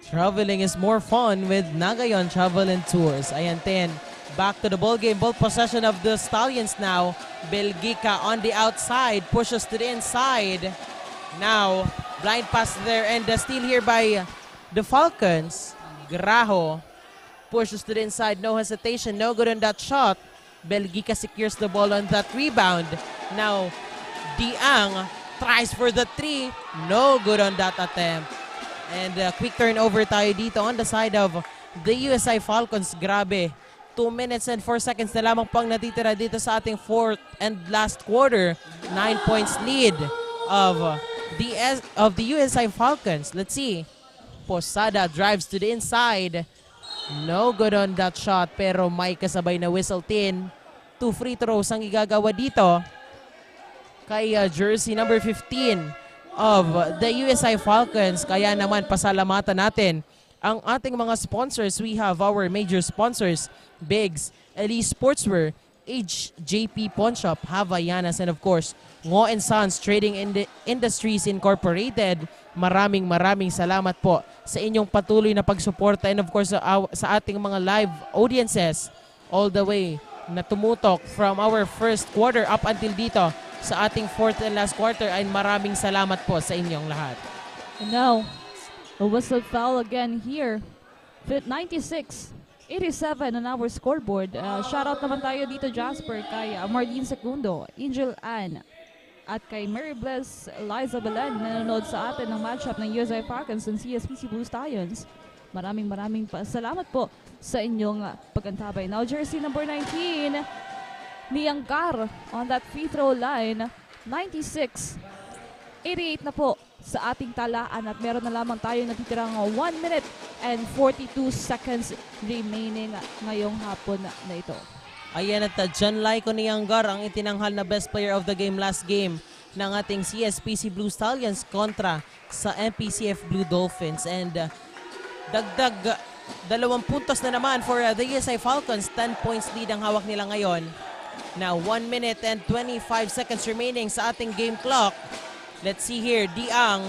Traveling is more fun with Nagayon Travel and Tours. Ayan, Tin. Back to the ball game. Ball possession of the Stallions now. Belgica on the outside, pushes to the inside. Now, blind pass there and uh, steal here by the Falcons. Graho pushes to the inside, no hesitation, no good on that shot. Belgica secures the ball on that rebound. Now, Diang tries for the three. No good on that attempt. And uh, quick turnover tayo dito on the side of the U S I Falcons. Grabe. Two minutes and four seconds na lamang pang natitira dito sa ating fourth and last quarter. Nine points lead of the S of the U S I Falcons. Let's see. Posada drives to the inside. No good on that shot, pero may kasabay na whistle, Tin. Two free throws ang igagawa dito kay uh, jersey number fifteen of the U S I Falcons. Kaya naman, pasalamatan natin ang ating mga sponsors. We have our major sponsors, Bigs, Elise Sportswear, H J P Pawn Shop, Havaianas, and of course, Ngo and Sons Trading Indi- Industries Incorporated, maraming maraming salamat po sa inyong patuloy na pagsuporta and of course sa, aw- sa ating mga live audiences all the way na tumutok from our first quarter up until dito sa ating fourth and last quarter. Ay maraming salamat po sa inyong lahat. And now, a whistle foul again here. Fit ninety-six eighty-seven on our scoreboard. Uh, shoutout naman tayo dito, Jasper, kay uh, Marlene Segundo, Angel Ann, at kay Mary Bless Liza Belen, nanonood sa atin ng matchup ng U S I Falcons and C S P C Blue Stallions. Maraming maraming pa salamat po sa inyong uh, pag-antabay. Now, jersey number nineteen, Nianggar on that free throw line. Ninety-six eighty-eight na po sa ating talaan at meron na lamang tayong natitirang one minute and forty-two seconds remaining ngayong hapon na ito. Ayan at uh, John Laiko Nianggar ang itinanghal na best player of the game last game ng ating C S P C Blue Stallions kontra sa M P C F Blue Dolphins. And uh, dagdag uh, dalawang puntos na naman for uh, the U S I Falcons. Ten points lead ang hawak nila ngayon. Now, one minute and twenty-five seconds remaining sa ating game clock. Let's see here, Diang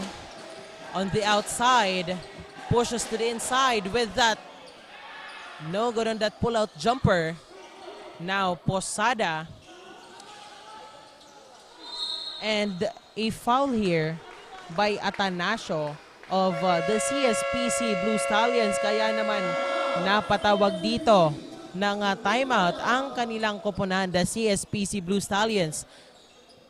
on the outside. Pushes to the inside with that. No good on that pull-out jumper. Now, Posada. And a foul here by Atanasio of uh, the C S P C Blue Stallions. Kaya naman napatawag dito ng uh, timeout ang kanilang koponan, the C S P C Blue Stallions.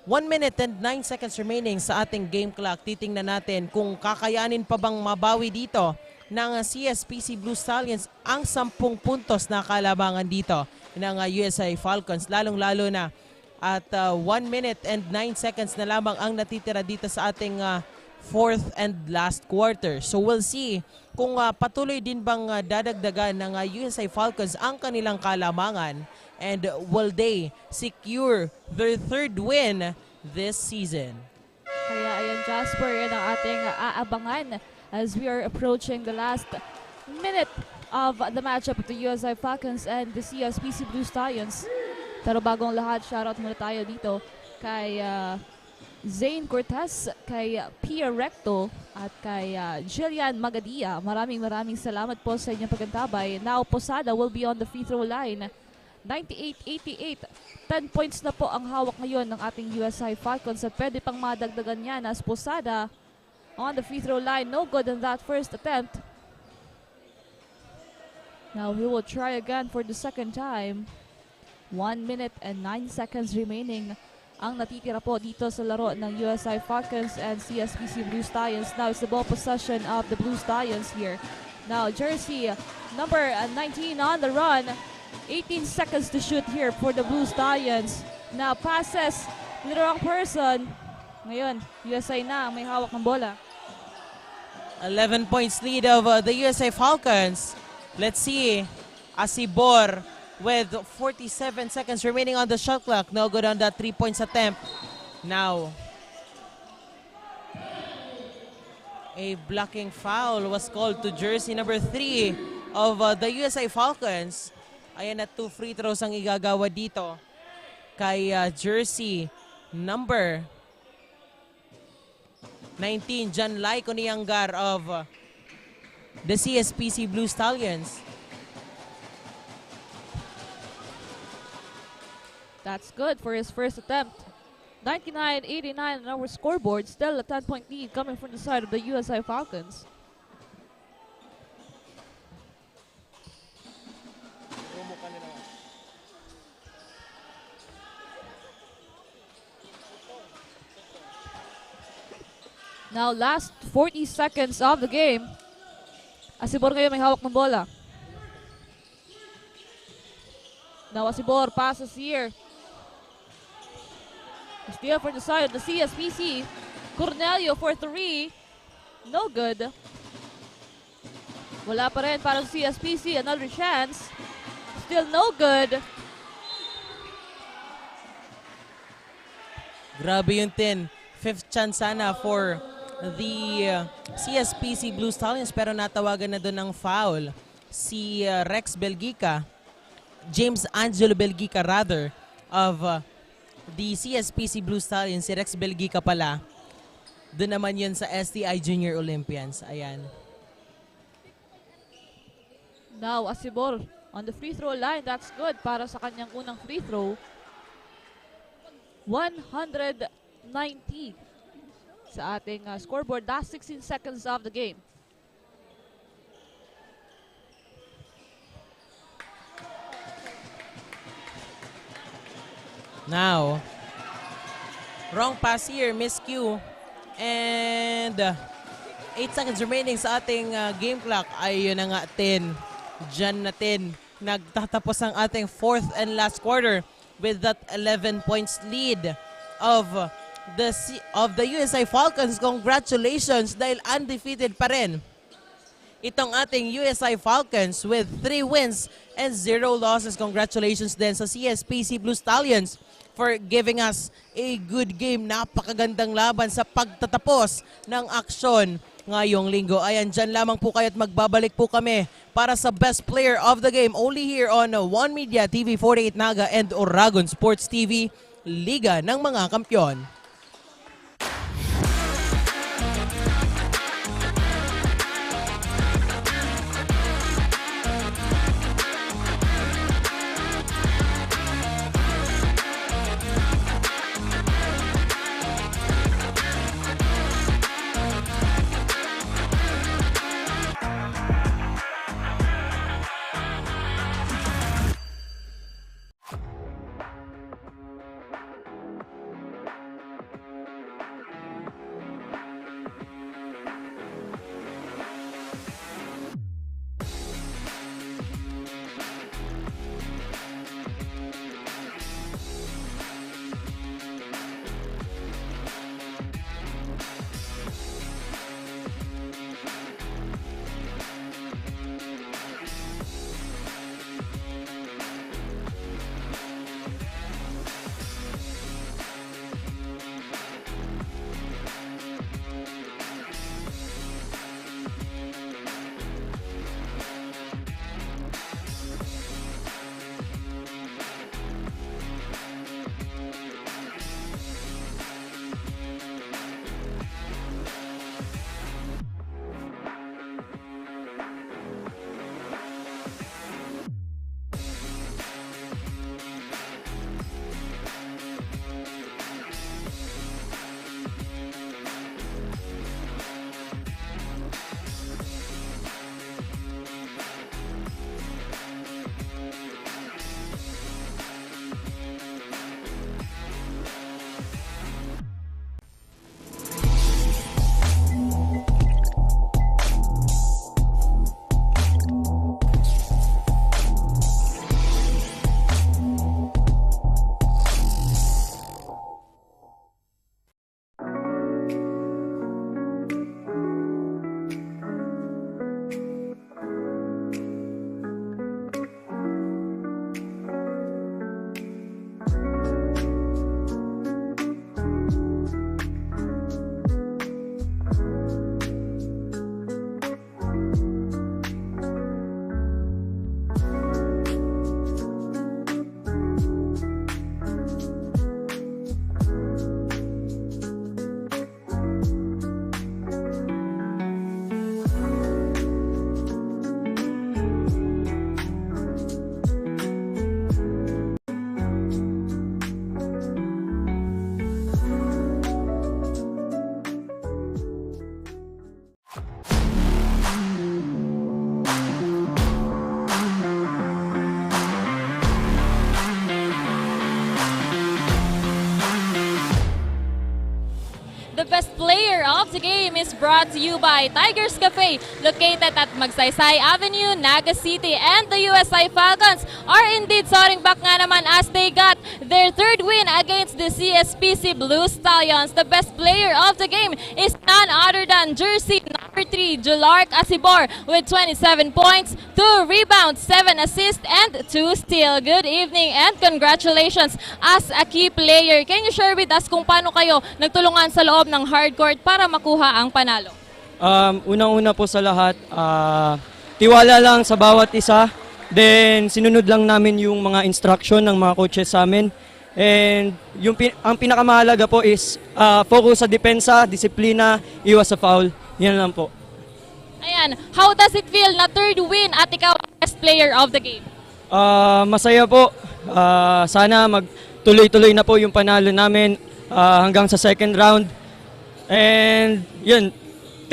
One minute and nine seconds remaining sa ating game clock. Titingnan natin kung kakayanin pa bang mabawi dito ng uh, C S P C Blue Stallions ang sampung puntos na kalabangan dito ng uh, U S I Falcons, lalong-lalo na at uh, one minute and nine seconds na lamang ang natitira dito sa ating uh, fourth and last quarter. So we'll see kung uh, patuloy din bang uh, dadagdagan ng uh, U S I Falcons ang kanilang kalamangan and will they secure their third win this season. Kaya ayan, Jasper, yan ang ating aabangan as we are approaching the last minute of the matchup of the U S I Falcons and the C S P C Blue Stallions. Pero bago ang lahat, shoutout muna tayo dito kay uh, Zane Cortez, kay Pia Recto, at kay uh, Jillian Magadia. Maraming maraming salamat po sa inyong pag-antabay. Now, Posada will be on the free throw line. Ninety-eight eighty-eight. Ten points na po ang hawak ngayon ng ating U S I Falcons at pwede pang madagdagan yan as Posada on the free throw line. No good on that first attempt. Now he will try again for the second time. One minute and nine seconds remaining ang natitira po dito sa laro ng U S I Falcons and C S P C Blue Stallions. Now it's the ball possession of the Blue Stallions here. Now jersey number nineteen on the run. Eighteen seconds to shoot here for the Blue Stallions. Now passes to the wrong person. Ngayon, U S I na ang may hawak ng bola. Eleven points lead of uh, the U S I Falcons. Let's see. Asibor with forty-seven seconds remaining on the shot clock. No good on that three points attempt. Now, a blocking foul was called to jersey number three of uh, the U S I Falcons. Ayan na, two free throws ang igagawa dito kay uh, jersey number nineteen, John Lai Coniangar of uh, the C S P C Blue Stallions. That's good for his first attempt. Ninety-nine eighty-nine on our scoreboard. Still a ten-point lead coming from the side of the U S I Falcons. Now, last forty seconds of the game. Asibor ngayon may hawak ng bola. Now, Asibor passes here. Steal for the side of the C S P C. Cornelio for three. No good. Wala pa rin para sa C S P C. Another chance. Still no good. Grabe yung ten. Fifth chance sana for the uh, C S P C Blue Stallions, pero natawagan na doon ng foul si uh, Rex Belgica, James Angelo Belgica rather, of uh, The C S P C Blue Stallions, si Rex Belgica pala. Doon naman yun sa S T I Junior Olympians. Ayan. Now, Asibor on the free throw line. That's good para sa kanyang unang free throw. One hundred ninety sa ating uh, scoreboard. Last sixteen seconds of the game. Now, wrong pass here, miscue. And uh, eight seconds remaining sa ating uh, game clock. Ayun na nga, ten. Diyan na ten. Nagtatapos ang ating fourth and last quarter with that eleven points lead of the C- of the U S I Falcons. Congratulations dahil undefeated pa rin itong ating U S I Falcons with three wins and zero losses. Congratulations din sa C S P C Blue Stallions for giving us a good game. Napakagandang laban sa pagtatapos ng aksyon ngayong linggo. Ayan, dyan lamang po kayo at magbabalik po kami para sa Best Player of the Game only here on One Media, T V forty-eight Naga and Oragon Sports T V, Liga ng mga Kampiyon. The best player of the game is brought to you by Tigers Cafe, located at Magsaysay Avenue, Naga City, and the U S I Falcons are indeed soaring back nga naman as they got their third win against the C S P C Blue Stallions. The best player of the game is none other than jersey number three, Julark Asibor, with twenty-seven points, two rebounds, seven assists, and two steal. Good evening and congratulations as a key player. Can you share with us kung paano kayo nagtulungan sa loob ng hard court para makuha ang panalo? Um, unang-una po sa lahat, ah, tiwala lang sa bawat isa. Then, sinunod lang namin yung mga instruction ng mga coaches sa amin. And yung pin- ang pinakamahalaga po is ah, focus sa depensa, disiplina, iwas sa foul. Yan lang po. Ayan, how does it feel na third win at ikaw ang best player of the game? Ah, masaya po. Ah, sana magtuloy-tuloy na po yung panalo namin ah, hanggang sa second round. And yun,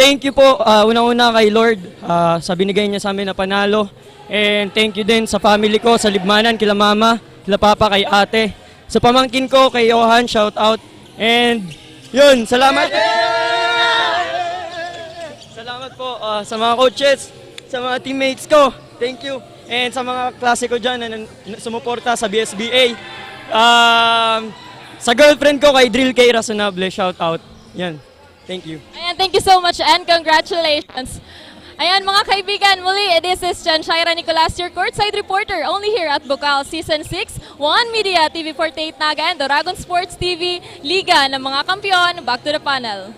thank you po ah, unang-una kay Lord ah, sa binigay niya sa amin na panalo. And thank you din sa family ko, sa Libmanan, kila mama, kila papa, kay ate. Sa pamangkin ko, kay Johan, shout out. And yun, salamat. Salamat po ah, sa mga coaches, sa mga teammates ko. Thank you. And sa mga klase ko dyan na nan- sumuporta sa B S B A. Um, sa girlfriend ko, kay Drill K Razonable, shout out. Yan. Thank you. Ayan, thank you so much and congratulations. Ayan, mga kaibigan, muli, this is Jan Shaira Nicolas, your courtside reporter, only here at Bukal Season six, One Media, T V forty-eight Naga, and Oragon Sports T V, Liga ng mga Kampiyon. Back to the panel.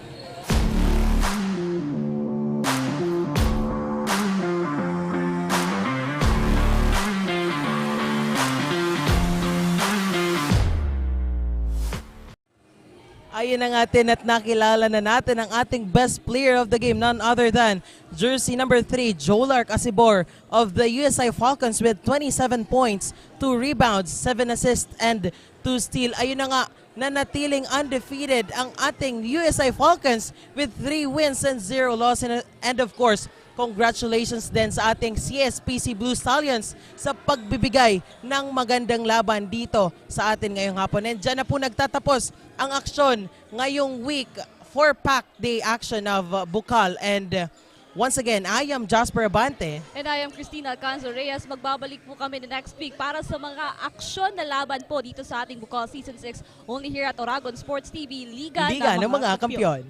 Ayun na nga, Tin, at nakilala na natin ang ating best player of the game, none other than jersey number three, Jolark Asibor of the U S I Falcons with twenty-seven points, two rebounds, seven assists, and two steal. Ayun na nga, nanatiling undefeated ang ating U S I Falcons with three wins and zero loss. And, and of course, congratulations din sa ating C S P C Blue Stallions sa pagbibigay ng magandang laban dito sa atin ngayong hapon. And dyan na po nagtatapos ang aksyon ngayong week, four-pack day action of uh, Bukal. And uh, once again, I am Jasper Abante. And I am Christina Alcanzo Reyes. Magbabalik po kami the next week para sa mga aksyon na laban po dito sa ating Bukal Season six, only here at Oragon Sports T V, Liga, Liga ng mga kampiyon.